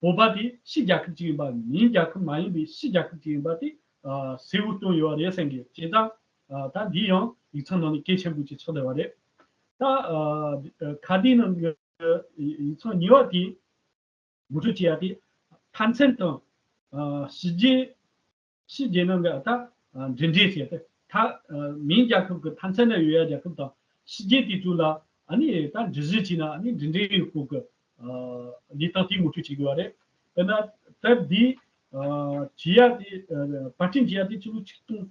བོད་པ་དེ་ཕྱི་རྒྱལ་ཁབ་ཅིག་ཡིན་པ་མིན་རྒྱལ་ཁབ་མ་ཡིན་པའི་ཕྱི་རྒྱལ་ཁབ་ཅིག་ཡིན་པ་དེ་ཨ་གསལ་བོ་སྟོན་ཡོད་རེད་བསམ་གི། བྱས་ཙང་ཨ་ད་འདི་ཡང་ཡིག་ཚང་ནང་ནས་གལ་ཆེན་པོ་ཅིག་ཆགས་བསྡད་པ་རེད། ད་ཨ་ཁ་བརྡའི་ནང་གི་ཡིག་ཚང་གཉིས་པ་དེ། ངོ་སྤྲོད་བྱེད་ཡ་དེ་མཐའ་མཚམས་དང་ཨ་ཕྱི་རྒྱལ་ཕྱི་རྒྱལ་ནང་གི་ད་ཨ་འབྲེལ་འདྲིས་བྱས་ཏེ་ད་ཨ་མིང་རྒྱལ་ཁབ་ཀྱི་མཐའ་མཚམས་ན་ཡོད་ཡ་རྒྱལ་ཁབ་དང་ཕྱི་རྒྱལ་དེ་ཚོ་ལ་ཨ་ནི་ད་འབྲེལ་འདྲིས་བྱས་ན་ཨ་ནི་འབྲེལ་འདྲིས་ཡོད་སྐོར་གྱི་ཨ་ལས་སྟངས་དེ་ངོ་སྤྲོད་བྱེད་དགོས་པ་རེད། དཔེར་ན་དེབ་འདི་ཨ་བྲིས་ཡ་དེ་ཨ་པར་སྐྲུན་བྱེད་ཡ་དེ་ཕྱི་ལོ་ཆིག་སྟོང་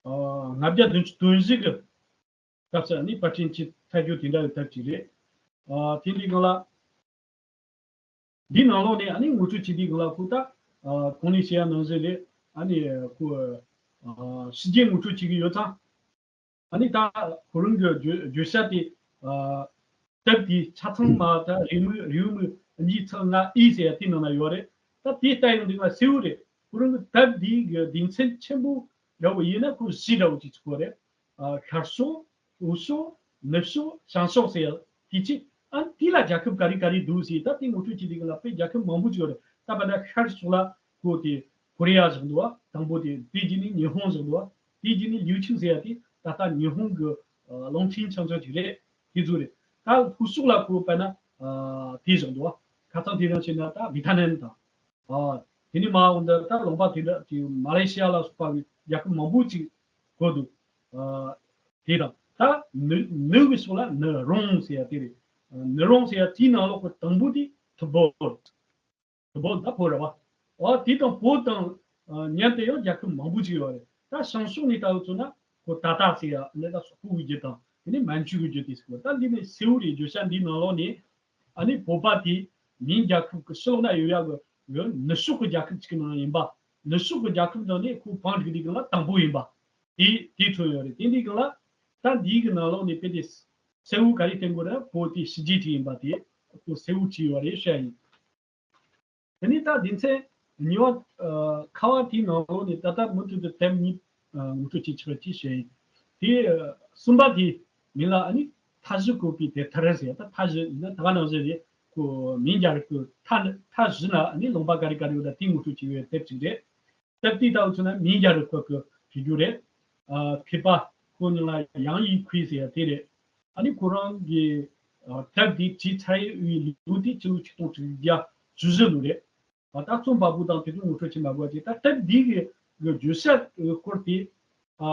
ཨ་ལྔ་བརྒྱ་བདུན་ཅུ་དོན་བཞི་གི་སྐབས་སུ་ཨ་ནི་པར་སྐྲུན་བྱས་ཚར་རྒྱུ་དེ་འདྲ་ཡི་དེབ་ཅིག་རེད། ཨ་དེ་འདི་སྒང་ལ། འདིའི་ནང་ལོགས་ནས་ཨ་ནི་ངོ་སྤྲོད་བྱེད་དུས་སྒང་ལ་ཁོ་ད་ཨ་གོང་ནས་བཤད་ཡ་ནང་བཞིན་རེད། ཨ་ནི་ཁོ་ཨ་ཕྱི་རྒྱལ་ངོ་སྤྲོད་བྱེད་ཀྱི་ཡོད་ཙང་། ཨ་ནི་ད་ཁོ་རང་གི་བརྗོད་བརྗོད་བྱ་དེ་ཨ་དེབ་དེའི་ཆ་ཚང་མ་ད་རེའུ་མིག་རེའུ་མིག་གཉིས་ཚེག་ལྔ་ཨི་ཟེར་ཡ་དེའི་ནང་ན་ཡོད་རེད། ད་དེ་ལྟ་ཡོང་དུས་ང་གསལ་བོ་རེད། ཁོ་རང་གི་དེབ་དེའི་གི་སྡེ་ཚན་ཆེན་པོ་འདྲ་བོ་ཡིན་ན་ཁོ་བཞི་འདྲ་བོ་ཅིག་ཚུགས་པ་རེད། ཨ་ཤར་ཕྱོགས། འོག་ཕྱོགས། ནུབ་ཕྱོགས། བྱང་ཕྱོགས་ཟེར་ཡ་དེ་ཅི། ཨ་ནི་དེ་ལ་རྒྱལ་ཁབ་ག་རེ་ག་རེ་འདུག་ཟེར་ད་དེ་ངོ་སྤྲོད་བྱེད་དུས་སྒང་ལ་དཔེ་རྒྱལ་ཁབ་མང་པོ་ཅིག་ཡོད་རེད། ད་བར་ན་ཤར་ཕྱོགས་ལ་ཁོ་དེ་ཀོ་རི་ཡ་བཞག་འདུག་བ། དང་པོ་དེ་དེ་རྗེས་ནས་ཉི་ཧོང་བཞག་འདུག་བ། དེ་རྗེས་ནས་ལིའུ་ཆིང་ཟེར་ཡ་དེ་ད་ལྟ་ཉི་ཧོང་གི་ཨ་རླུང་འཕྲིན་ཁྱང་ཁྱང་ཅིག་རེད། དེ་ཚོ་རེད། ད་ལྷོ་ཕྱོགས་ལ་ཁོ་བར་ན་ཨ་དེ་བཞག་འདུག་བ། ཁ་སང་དེ་རིང་བྱས་ན་ད་ཝི་ཐ་ནམ་དང་། ཨ་དེ་ནས་མར་འོང་དུས་ད་ལུང་པ་དེ་འདྲ་དེ་མ་ལེ་ཤི་ཡ་ལ་སོགས་པ་གི་རྒྱལ་ཁབ་མང་པོ་ཅིག་གོ་འདུག་ཨ་དེ་དང་ད་ནུ་ནུབ་ཀྱི་ཕྱོགས་ལ་ནུ་རོང་ཟེར་ཡ་དེ་རེད། ཨ་ནུ་རོང་ཟེར་ཡ་དེའི་ནང་ལོགས་ཀྱི་དང་པོ་དེ་ཐུ་བོ། ཐུ་བོ་ད་བོད་རེད་བ། ཨ་དེ་དང་བོད་དང་ཨ་མཉམ་དུ་ཡང་རྒྱལ་ཁབ་མང་པོ་ཅིག་ཡོད་རེད། ད་བྱང་ཕྱོགས་ནས་ལྟ་བུ་ཚོ་ན་ཁོ་ད་ཏ་ཟེར་ཡ་ནི་ད་སོག་པོ་གི་རྒྱུད་དང་དེ་ནས་མན་ཇུ་གི་རྒྱུད་དེ་ཟེར་བ། ད་འདི་ནས་གསལ་བོ་རེད། བརྗོད་བྱ་འདིའི་ནང་ལོགས་ནས། ཨ་ནི་བོད་པ་དེ་མིང་རྒྱལ་ཁབ་ཀྱི་ཕྱི་ལོགས་ན་ཡོད་ཡ་གི་ཡོད་ནུབ་ཕྱོགས་ཀྱི་རྒྱལ་ཁབ་ཅིག་གི་ནང་ཡིན་པ། ནུབ་ཕྱོགས་ཀྱི་རྒྱལ་ཁབ་ནང་ནས་ཁོ་བང་སྒྲིག་དུས་སྒང་ལ་དང་པོ་ཡིན་པ། དེ་དེ་མཚོན་ཡོད་རེད། དེ་འདི་སྒང་ལ་ད་འདིའི་གི་ནང་ལོགས་ནས་དཔེ་དེ་གསལ་བོ་ག་རེ་བསྟན་དགོས་རེད། བོད་དེ་ཕྱི་རྒྱལ་ཅིག་ཡིན་པ་དེ་ཁོ་གསལ་བོ་བྲིས་ཡོད་རེད་བཤད་ཡིན། དེ་ནས་ད་སྡེ་ཚན་གཉིས་པ་ཨ་ཁ་པར་དེའི་ནང་ལོགས་ནས་ད་ལྟ་མུ་མཐུད་དུ་དེབ་གཉིས་ཨ་ངོ་སྤྲོད་བྱེད་ཆོག་ཅེས་བཤད་ཡིན། དེ་ཨ་གསུམ་པ་དེ་མིང་ལ་ཨ་ནི་མཐའ་བཞི་བཀོད་པའི་དེབ་ཐེར་ཟེར། ད་མཐའ་བཞི་ཡིན་ན་ད་ག་ནང་བཞིན་རེད། ཁོ་མིང་རྒྱལ་རབས་ཀྱི་མཐའ་མཐའ་བཞི་ན་ཨ་ནི་ལུང་པ་ག་རེ་ག་རེ་ཡོད་ད་དེ་ངོ་སྤྲོད་བྱེད་ཡོད་དེབ་ཅིག་རེད། དེབ་དེའི་ལྟ་བུ་མཚོན་ན་མིང་རྒྱལ་རབས་སྐོར་གྱི་བྲིས་རྒྱུ་རེད། ཨ་མཁས་པ་ཁོ་མིང་ལ་ཡང་ཡི་ཁུའེ་ཟེར་ཡ་དེ་རེད། ཨ་ནི་ཁོ་རང་གི་ཨ་དེབ་དེ་བྲིས་ཚར་བའི་ལོ་དེ་ཕྱི་ལོ་ཆིག་སྟོང་དྲུག་བརྒྱ་བཅུ་བཞི་ལོ་རེད། ཨ་ད་རྩོམ་པ་པོ་དང་དེ་ཚོ་ངོ་སྤྲོད་བྱེད་མ་དགོས་པ་བྱས། ད་དེབ་འདི་གི་གི་བརྗོད་བྱ་སྐོར་དེ་ཨ་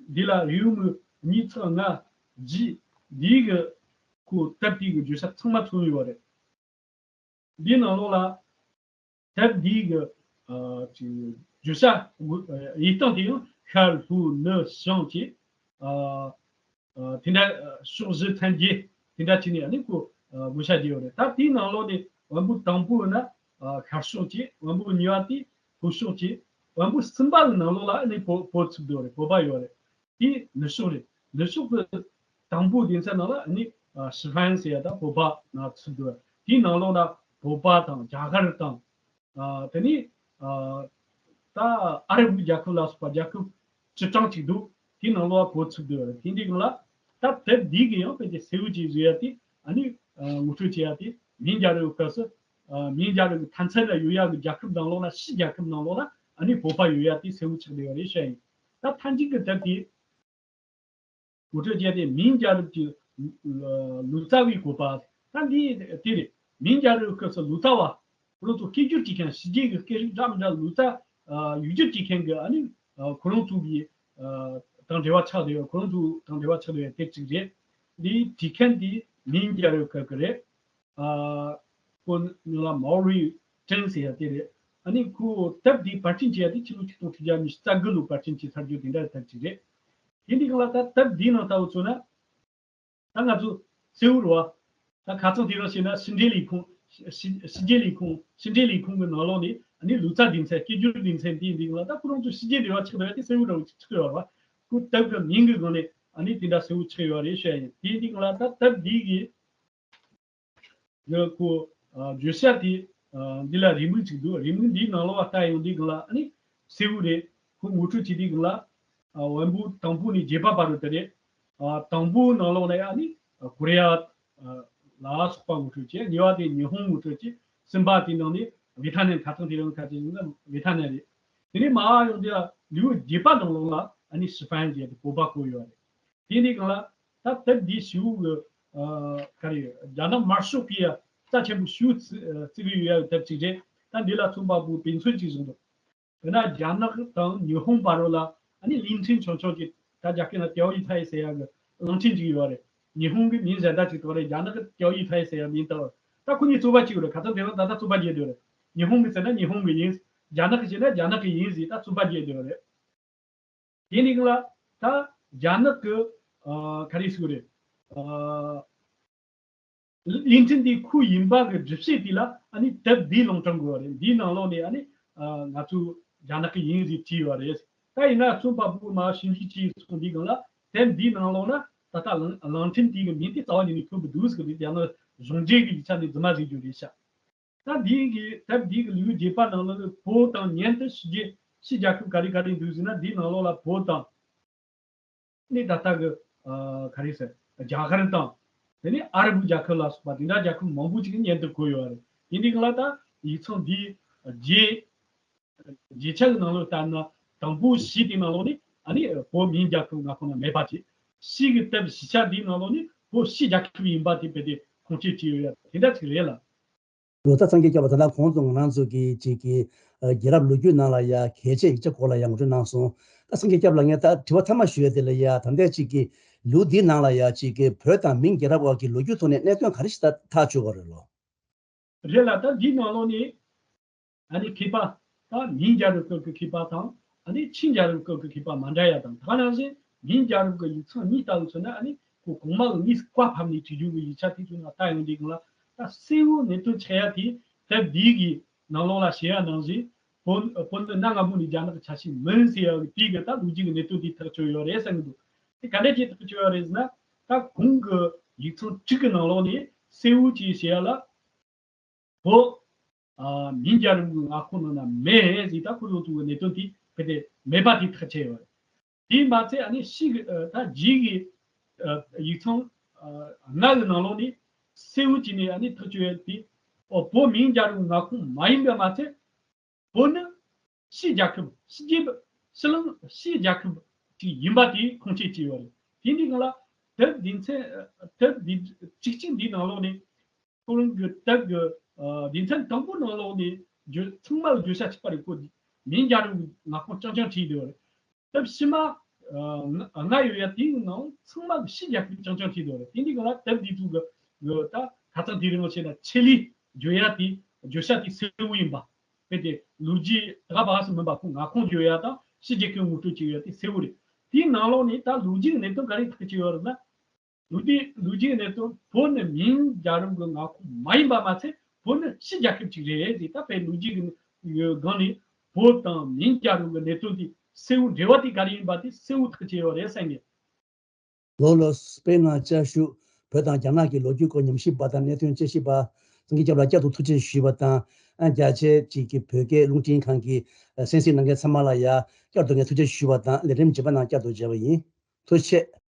འདི་ལ་རེའུ་མིག་གཉིས་ཚེག་ལྔ་བཞི་འདི་གི་ཁོ་དེབ་དེ་གི་བརྗོད་བྱ་ཚང་མ་མཚོན་ཡོད་རེད། འདིའི་ནང་ལོགས་ལ་དེབ་འདིའི་གི་ཨ་ཅིག་བརྗོད་བྱ་ཡིག་སྟངས་དེ་ཡང་ ཤར་ལྷོ་ནུབ་བྱང་བཅས། ཨ། ཨ། དེ་འདྲ་ཕྱོགས་བཞི་ཚན་བརྒྱད་དེ་འདྲ་བྱས་ནས་ཨ་ནི་ཁོ་བགོ་བཤའ་བརྒྱབ་ཡོད་རེད། ད་དེའི་ནང་ལོགས་ནས་བམ་པོ་དང་པོ་ན་ཤར་ཕྱོགས་བཅས། བམ་པོ་གཉིས་པ་དེ་ལྷོ་ཕྱོགས་བཅས། བམ་པོ་གསུམ་པ་གི་ནང་ལོགས་ལ་ཨ་ནི་བོད་བོད་ཚུད་བསྡད་ཡོད་རེད། བོད་པ་ཡོད་རེད། དེ་ནུབ་ཕྱོགས་རེད། ནུབ་ཕྱོགས་ཀྱི་དང་པོ་སྡེ་ཚན་ནང་ལ་ཨ་ནི་ཨ་ཧྥན་ཟེར་ཡ་ད་བོད་པ་ན་ཚུད་འདུག་དེའི་ནང་ལོགས་ན་བོད་པ་དང་རྒྱ་གར་དང་། ཨ། དེ་ནས་ཨ་ད་ཨ་རབ་རྒྱལ་ཁབ་ལ་སོགས་པ་རྒྱལ་ཁབ་བཅུ་གྲངས་ཅིག་འདུག་དེའི་ནང་ལོགས་བོད་ཚུད་འདུག་དེ་འདྲའི་སྒང་ལ་ད་དེབ་འདི་གི་ཡང་ཕལ་ཆེར་གསལ་བོ་ཅིག་བཟོ་ཡ་དེ་ཨ་ནི་ཨ་ངོ་སྤྲོད་བྱེད་ཡ་དེ་མིང་རྒྱལ་རབས་སྐབས་སུ། ཨ། མིང་རྒྱལ་རབས་ཀྱི་མཐའ་མཚམས་ལ་ཡོད་ཡ་གི་རྒྱལ་ཁབ་ནང་ལོགས་ན། ཕྱིའི་རྒྱལ་ཁབ་ནང་ལོགས་ན་ཨ་ནི་བོད་པ་ཡོད་ཡ་དེ་གསལ་བོ་ཆགས་བསྡད་ཡོད་རེད་བཤད་ཡིན། ད་མཐའ་མཇུག་གི་དེབ་དེ་ངོ་སྤྲོད་བྱས་ཏེ་མིང་རྒྱལ་རབས་ཀྱི་ལོ་ཙཱ་བའི་བཀོད་པ། ད་འདི་དེ་རེད། མིང་རྒྱལ་རབས་སྐབས་སུ་ལོ་ཙཱ་བ་ཁོ་རང་ཚོ་སྐད་སྒྱུར་བྱེད་མཁན། ཕྱི་རྒྱལ་གྱི་སྐད་རིགས་འདྲ་མི་འདྲ་ལོ་ཙཱ་ཡིག་སྒྱུར་བྱེད་མཁན་གྱི་ཨ་ནི་ཁོ་རང་ཚོ་གི་དང་འབྲེལ་བ་ཆགས་བསྡད་ཡོད། ཁོ་རང་ཚོ་དང་འབྲེལ་བ་ཆགས་བསྡད་ཡོད་དེབ་ཅིག་རེད། འདི་བྲིས་མཁན་དེ་མིང་རྒྱལ་རབས་སྐབས་ཀྱི་རེད། ཨ། ཁོ་མིང་ལ་མའོ་རི་ཀྲིན་ཟེར་ཡ་དེ་རེད། ཨ་ནི་ཁོ་དེབ་འདི་པར་སྐྲུན་བྱས་ཡ་དེ་ཕྱི་ལོ་ཆིག་སྟོང་དྲུག་བརྒྱ་ཉི་ཤུ་རྩ་དགུ་ལོ་པར་སྐྲུན་བྱས་ཚར་རྒྱུ་དེ་འདྲ་དེབ་ཅིག་རེད། དེ་འདི་གང་ལ་ད་དེབ་འདིའི་ནང་ལྟ་བུ་མཚོན་ན། ད་ང་ཚོ་གསལ་བོ་རེད་བ། ད་ཁ་རྩང་དེ་རིང་བཤད་ན་ཕྱི་འབྲེལ་ལས་ཁུངས། ཕྱི་ཕྱི་རྒྱལ་ལས་ཁུངས། ཕྱི་འབྲེལ་ལས་ཁུངས་ཀྱི་ནང་ལོགས་ནས་ཨ་ནི་ལོ་ཙཱ་སྡེ་ཚན། སྐད་སྒྱུར་སྡེ་ཚན་དེ་འདི་གང་ལ་ད་ཁོ་རང་ཚོ་ཕྱི་རྒྱལ་འབྲེལ་བ་ཆགས་བསྡད་ཡ་དེ་གསལ་བོ་རེད་བ། ཆགས་ཡོད་རེད་བ། ཁོ་དེབ་ཀྱི་མིང་གི་སྒང་ནས་ཨ་ནི་དེ་འདྲ་གསལ་བོ་ཆགས་ཡོད་རེད་བཤད་ཡིན། དེ་འདི་གང་ལ་ད་དེབ་འདི་གི་གི་ཁོ་ཨ་བརྗོད་བྱ་དེ་ཨ་འདི་ལ་རེའུ་མིག་ཅིག་འདུག་རེའུ་མིག་འདིའི་ནང་ལོགས་ལ་ལྟ་ཡོང་དུས་སྒང་ལ་ཨ་ནི་གསལ་བོ་རེད། ཁོ་ངོ་སྤྲོད་བྱེད་དུས་སྒང་ལ་ཨ་བམ་པོ་དང་པོ་ནས་བརྒྱད་པ་བར་དུ་དེ་རེད། ཨ་དང་པོའི་ནང་ལོགས་ལ་ཡང་ཨ་ནི་ཨ་ཀོ་རི་ཡ་ཨ་ལ་སོགས་པ་ངོ་སྤྲོད་བྱས། གཉིས་པ་དེ་ཉི་ཧོང་ངོ་སྤྲོད་བྱས། གསུམ་པ་དེའི་ནང་ནས་ཝེ་ཐ་ནམ། ཁ་སང་དེ་རིང་ཁ་ཅིག་ཡིན་ན་ཝེ་ཐ་ནམ་རེད། དེ་ནས་མར་ཡོང་དུས་ལེའུ་བརྒྱད་པ་ནང་ལོགས་ལ་ཨ་ནི་ཧྥན་ཟེར་ཡ་དེ་བོད་པ་བཀོད་ཡོད་རེད། དེ་འདི་གང་ལ་ད་དེབ་འདི་ཞེ་པོ་གི་ཨ་ག་རེ་རྒྱ་ནག་དམར་ཤོག་གིས་རྩ་ཆེན་པོ་ཞེ་པོ་བརྩི་བརྩི་གི་ཡོད་ཡ་གི་དེབ་ཅིག་རེད། ད་འདི་ལ་མཚོན་པ་པོ་དཔེ་མཚོན་ཅིག་བཟུང་འདུག་དཔེར་ན་རྒྱ་ནག་དང་ཉི་ཧོང་བར་ལ་ཨ་ནི་གླིང་ཕྲན་ཆུང་ཆུང་ཅིག་ད་རྒྱ་སྐད་ནང་ཏའོ་ཡི་ཐའི་ཟེར་ཡ་གི་གླིང་ཕྲན་ཅིག་ཡོད་རེད། ཉི་ཧོང་གི་མིང་གཞན་དག་ཅིག་བཏགས་རེད། རྒྱ་ནག་གི་ཏའོ་ཡི་ཐའི་ཟེར་ཡ་མིང་བཏགས། ད་ཁོ་གཉིས་རྩོད་པ་བྱེད་ཀྱི་ཡོད་རེད། ཁ་སང་དེ་རིང་ད་ལྟ་རྩོད་པ་བྱེད་བསྡད་ཡོད་རེད། ཉི་ཧོང་གི་ཟེར་ན་ཉི་ཧོང་གི་ཡིན། རྒྱ་ནག་གི་ཟེར་ན་རྒྱ་ནག་གི་ཡིན་ཟེར་ད་རྩོད་པ་བྱེད་བསྡད་ཡོད་རེད། དེ་ནི་ལ་ད་རྒྱ་ནག་གི་ཨ་ག་རེ་ཟེར་དགོས་རེད། ཨ་གླིང་ཕྲན་དེ་ཁོ་ཡིན་པ་གི་སྒྲུབ་བྱེད་དེ་ལ་ཨ་ནི་དེབ་འདིའི་ལུང་དྲངས་དགོས་པ་རེད། འདིའི་ནང་ལོགས་ནས་ཨ་ནི་ཨ་ང་ཚོ་རྒྱ་ནག་གི་ཡིན་ཟེར་བྲིས་ཡོད་རེད། ད་ཡིན་ན་རྩོམ་པ་པོ་མར་ཞིབ་འཇུག་བྱས་སོང་དུས་སྒང་ལ་དེབ་འདིའི་ནང་ལོགས་ན་ད་ལྟ་གླིང་གླིང་ཕྲན་དེ་གི་མིང་དེ་རྩ་བ་ཉིད་ནས་ཐོན་གི་འདུག་ཟེར་གི་རེད། ཡང་ན་གཞུང་འབྲེལ་གི་ཡིག་ཆ་ནས་རྫུན་མ་བཟོས་རྒྱུ་རེད་ཤག་ད་འདི་གི་དེབ་འདི་གི་ལེའུ་བརྒྱད་པ་ནང་ལོགས་ནས་བོད་དང་མཉམ་དུ་ཕྱི་རྒྱལ་ཕྱི་རྒྱལ་ཁབ་ག་རེ་ག་རེ་འདུག་ཟེར་ན། འདིའི་ནང་ལོགས་ལ་བོད་དང་ནི་ད་ལྟ་གི་ཨ་ག་རེ་ཟེར་རྒྱ་གར་དང་དེ་ནས་ཨ་རབ་རྒྱལ་ཁབ་ལ་སོགས་པ་དེ་འདྲ་རྒྱལ་ཁབ་མང་པོ་ཅིག་མཉམ་དུ་བཀོད་ཡོད་རེད། དེ་འདི་གི་ལ་ད་ཡིག་ཚང་འདི་རྗེས་རྗེས་ཆ་གི་ནང་ལོགས་ལྟར་ན་དང་པོ་བཞི་དེའི་ནང་ལོགས་ནས་ཨ་ནི་བོད་མིང་རྒྱལ་ཁབ་མངའ་ཁོངས་ན་མེད་པ་བྱས། ཕྱིས་གི་དེབ་བཞི་ཆ་འདིའི་ནང་ལོགས་ནས་བོད་ཕྱིའི་རྒྱལ་ཁབ་ཡིན་པ་དེ་རྦད་དེ་ཁུངས་སྐྱེལ་བྱས་ཡོད་ཡ་དེ་འདྲ་ཅིག་རེད་ལ། ལོ་ཙཱ་སངས་རྒྱས་སྐྱབས་ལགས་ད་ལྟ་གོང་དུ་ང་རང་ཚོ་གི་ཅིག་གི་ཨ་རྒྱལ་རབས་ལོ་རྒྱུས་ནང་ལ་ཡ་གལ་ཆེ་ཡིག་ཆ་སྐོར་ལ་ཡ་ངོ་སྤྲོད་གནང་སོང་། ད་སངས་རྒྱས་སྐྱབས་ལགས་ངས་ད་དྲི་བ་མཐའ་མ་ཞུ་ཡ་དེ་ལ་ཡ་ད་ལྟའི་ཅིག་གི་ལེའུ་འདིའི་ནང་ལ་ཡ་ཅིག་གི་བོད་དང་མིང་རྒྱལ་རབས་བར་གྱི་ལོ་རྒྱུས་ཐོག་ནས་གནད་དོན་ག་རེ་ཞིག་ད་ཐག་ཆོད་པ་རེད་ལོ། རེད་ལ་ད་འདིའི་ནང་ལོགས་ནས་ཨ་ནི་མཁས་པ་ད་མིང་རྒྱལ་རབས་སྐབས་ཀྱི་མཁས་པ་དང་ཨ་ནི་ཕྱིའི་རྒྱལ་རབས་སྐབས་ཀྱི་མཁས་པ་མ་འདྲ་ཡ་དང་། ད་ག་ནང་བཞིན་མིང་རྒྱལ་རབས་ཀྱི་ཡིག་ཚང་གཉིས་ལྟ་བུ་མཚོན་ན་ཨ་ནི་ཁོ་གོང་མ་གི་དངོས་སུ་བཀའ་ཕབ་ནས་བྲིས་རྒྱུ་གི་ཡིག་ཆ་དེ་ཚོ་ནང་ལྟ་ཡོང་དུས་སྒང་ལ་ད་གསལ་བོ་གནད་དོན་ཆགས་ཡ་དེ་དེབ་འདི་གི་ནང་ལོགས་ལ་བཤད་ཡ་ནང་བཞིན་བོད་བོད་འདི་གནའ་སྔ་མོ་ནས་རྒྱ་ནག་གི་ཆ་ཤས་མིན་ཟེར་ཡ་གི་དེ་གི་ད་ལོ་རྒྱུས་ཀྱི་གནད་དོན་དེ་ཐག་ཆོད་ཡོད་རེད་བསམ་གི་འདུག་དེ་ག་འདྲ་ཅིག་ཐག་ཆོད་ཡོད་རེད་ཟེར་ན། ད་གོང་གི་ཡིག་ཚང་དྲུག་གི་ནང་ལོགས་ནས་གསལ་བོ་ཅིག་བཤད་ཡ་ལ། བོད་ཨ་མིང་རྒྱལ་རབས་ཀྱི་མངའ་ཁོངས་ནང་ན་མེད་ཟེར། ད་ཁོ་ཚོ་ཚོ་གི་གནད་དོན་དེ་གལ་ཏེ་མེད་པ་དེ་ཐག་ཆད་ཡོད་རེད། དེ་མ་ཚད་ཨ་ནི་ཕྱིས་ཀྱི་ཨ་ད་རྗེས་ཀྱི་ཨ་ཡིག་ཚང་ཨ་ལྔ་གི་ནང་ལོགས་ནས་གསལ་བོ་བྱས་ནས་ཨ་ནི་ཐག་གཅོད་ཡོད་དེ། ཨོ་བོད་མིང་རྒྱལ་རབས་མངའ་ཁོངས་མ་ཡིན་པ་མ་ཚད། བོད་ནི་ཕྱིའི་རྒྱལ་ཁབ་ཕྱི་རྒྱལ་ཕྱི་གླིང་ཕྱིའི་རྒྱལ་ཁབ་ཅིག་ཡིན་པ་དེ་ཁུངས་སྐྱེལ་བྱས་ཡོད་རེད། དེ་འདི་གང་ལ་དེབ་སྡེ་ཚན་དེབ་འདི་གཅིག་གཅིག་འདིའི་ནང་ལོགས་ནས་ཁོ་རང་གི་དེབ་ཀྱི་ཨ་སྡེ་ཚན་དང་པོ་ནང་ལོགས་ནས་བརྗོད་ཚང་མ་ལ་བརྗོད་བྱ་གཅིག་པ་རེད། ཁོ་མིང་རྒྱལ་རབས་ཀྱི་མངའ་ཁོངས་རྐྱང་རྐྱང་བྲིས་ཡོད་རེད། དེབ་ཕྱི་མ་ཨ་ལྔ་ཡོད་ཡ་དེའི་ནང་ཚང་མ་གི་ཕྱིའི་རྒྱལ་ཁབ་རྐྱང་རྐྱང་བྲིས་ཡོད་རེད། དེ་འདི་གང་ལ་དེབ་འདི་ཚོ་གི་གི་ད་ཁ་སང་དེ་རིང་ལ་བཤད་ན་ཆེད་ལས་བརྗོད་ཡ་དེ་བརྗོད་བྱ་དེ་གསལ་བོ་ཡིན་པ། དཔེ་དེ་ལོ་རྒྱུས་ད་ག་བ་སུ་མིན་པ་ཁོ་མངའ་ཁོངས་བརྗོད་ཡ་དང་ ཕྱི་རྒྱལ་ཁབ་ངོ་སྤྲོད་བྱས་ཡོད་དེ་གསལ་བོ་རེད། དེའི་ནང་ལོགས་ནས་ད་ལོ་རྒྱུས་ཀྱི་གནད་དོན་ག་རེ་ཐག་བཅད་ཡོད་རེད་ན། ལོ་རྒྱུས་ལོ་རྒྱུས་ཀྱི་གནད་དོན་བོད་ནི་མིང་རྒྱལ་རབས་ཀྱི་མངའ་ཁོངས་མ་ཡིན་པ་མ་ཚད། བོད་ནི་ཕྱི་རྒྱལ་ཁབ་ཅིག་རེད་ཟེར། ད་དཔེ་ལོ་རྒྱུས་ཀྱི་སྒང་ནས་བོད་དང་མིང་རྒྱལ་རབས་ཀྱི་གནད་དོན་དེ་གསལ་བོ་འབྲེལ་བ་དེ་ག་རེ་ཡིན་པ་དེ་གསལ་བོ་ཐག་བཅད་ཡོད་རེད་བསམ་གི། ལགས་ལགས། དཔེར་ན་བཅར་ཞུ། བོད་དང་རྒྱ་ནག་གི་ལོ་རྒྱུས་སྐོར་ཉམས་ཞིབ་པ་དང་གནད་དོན་དཔྱད་ཞིབ་པ་སངས་རྒྱས་སྐྱབས་ལ་བསྐྱར་དུ་ཐུགས་རྗེ་ཞུས་པ་དང་། ཨ། རྒྱ་ཆེ་གཅིག་གི་བོད་སྐད་རླུང་འཕྲིན་ཁང་གི་གསན་གཟིགས་གནང་མཁན་ཚང་མ་ལ་ཡང་བསྐྱར་དུ་ངས་ཐུགས་རྗེ་ཞུས་པ་དང་ལས་རིམ་རྗེས་མ་ནང་བསྐྱར་དུ་མཇལ་བ་ཡིན། ཐུགས་རྗེ་ཆེ།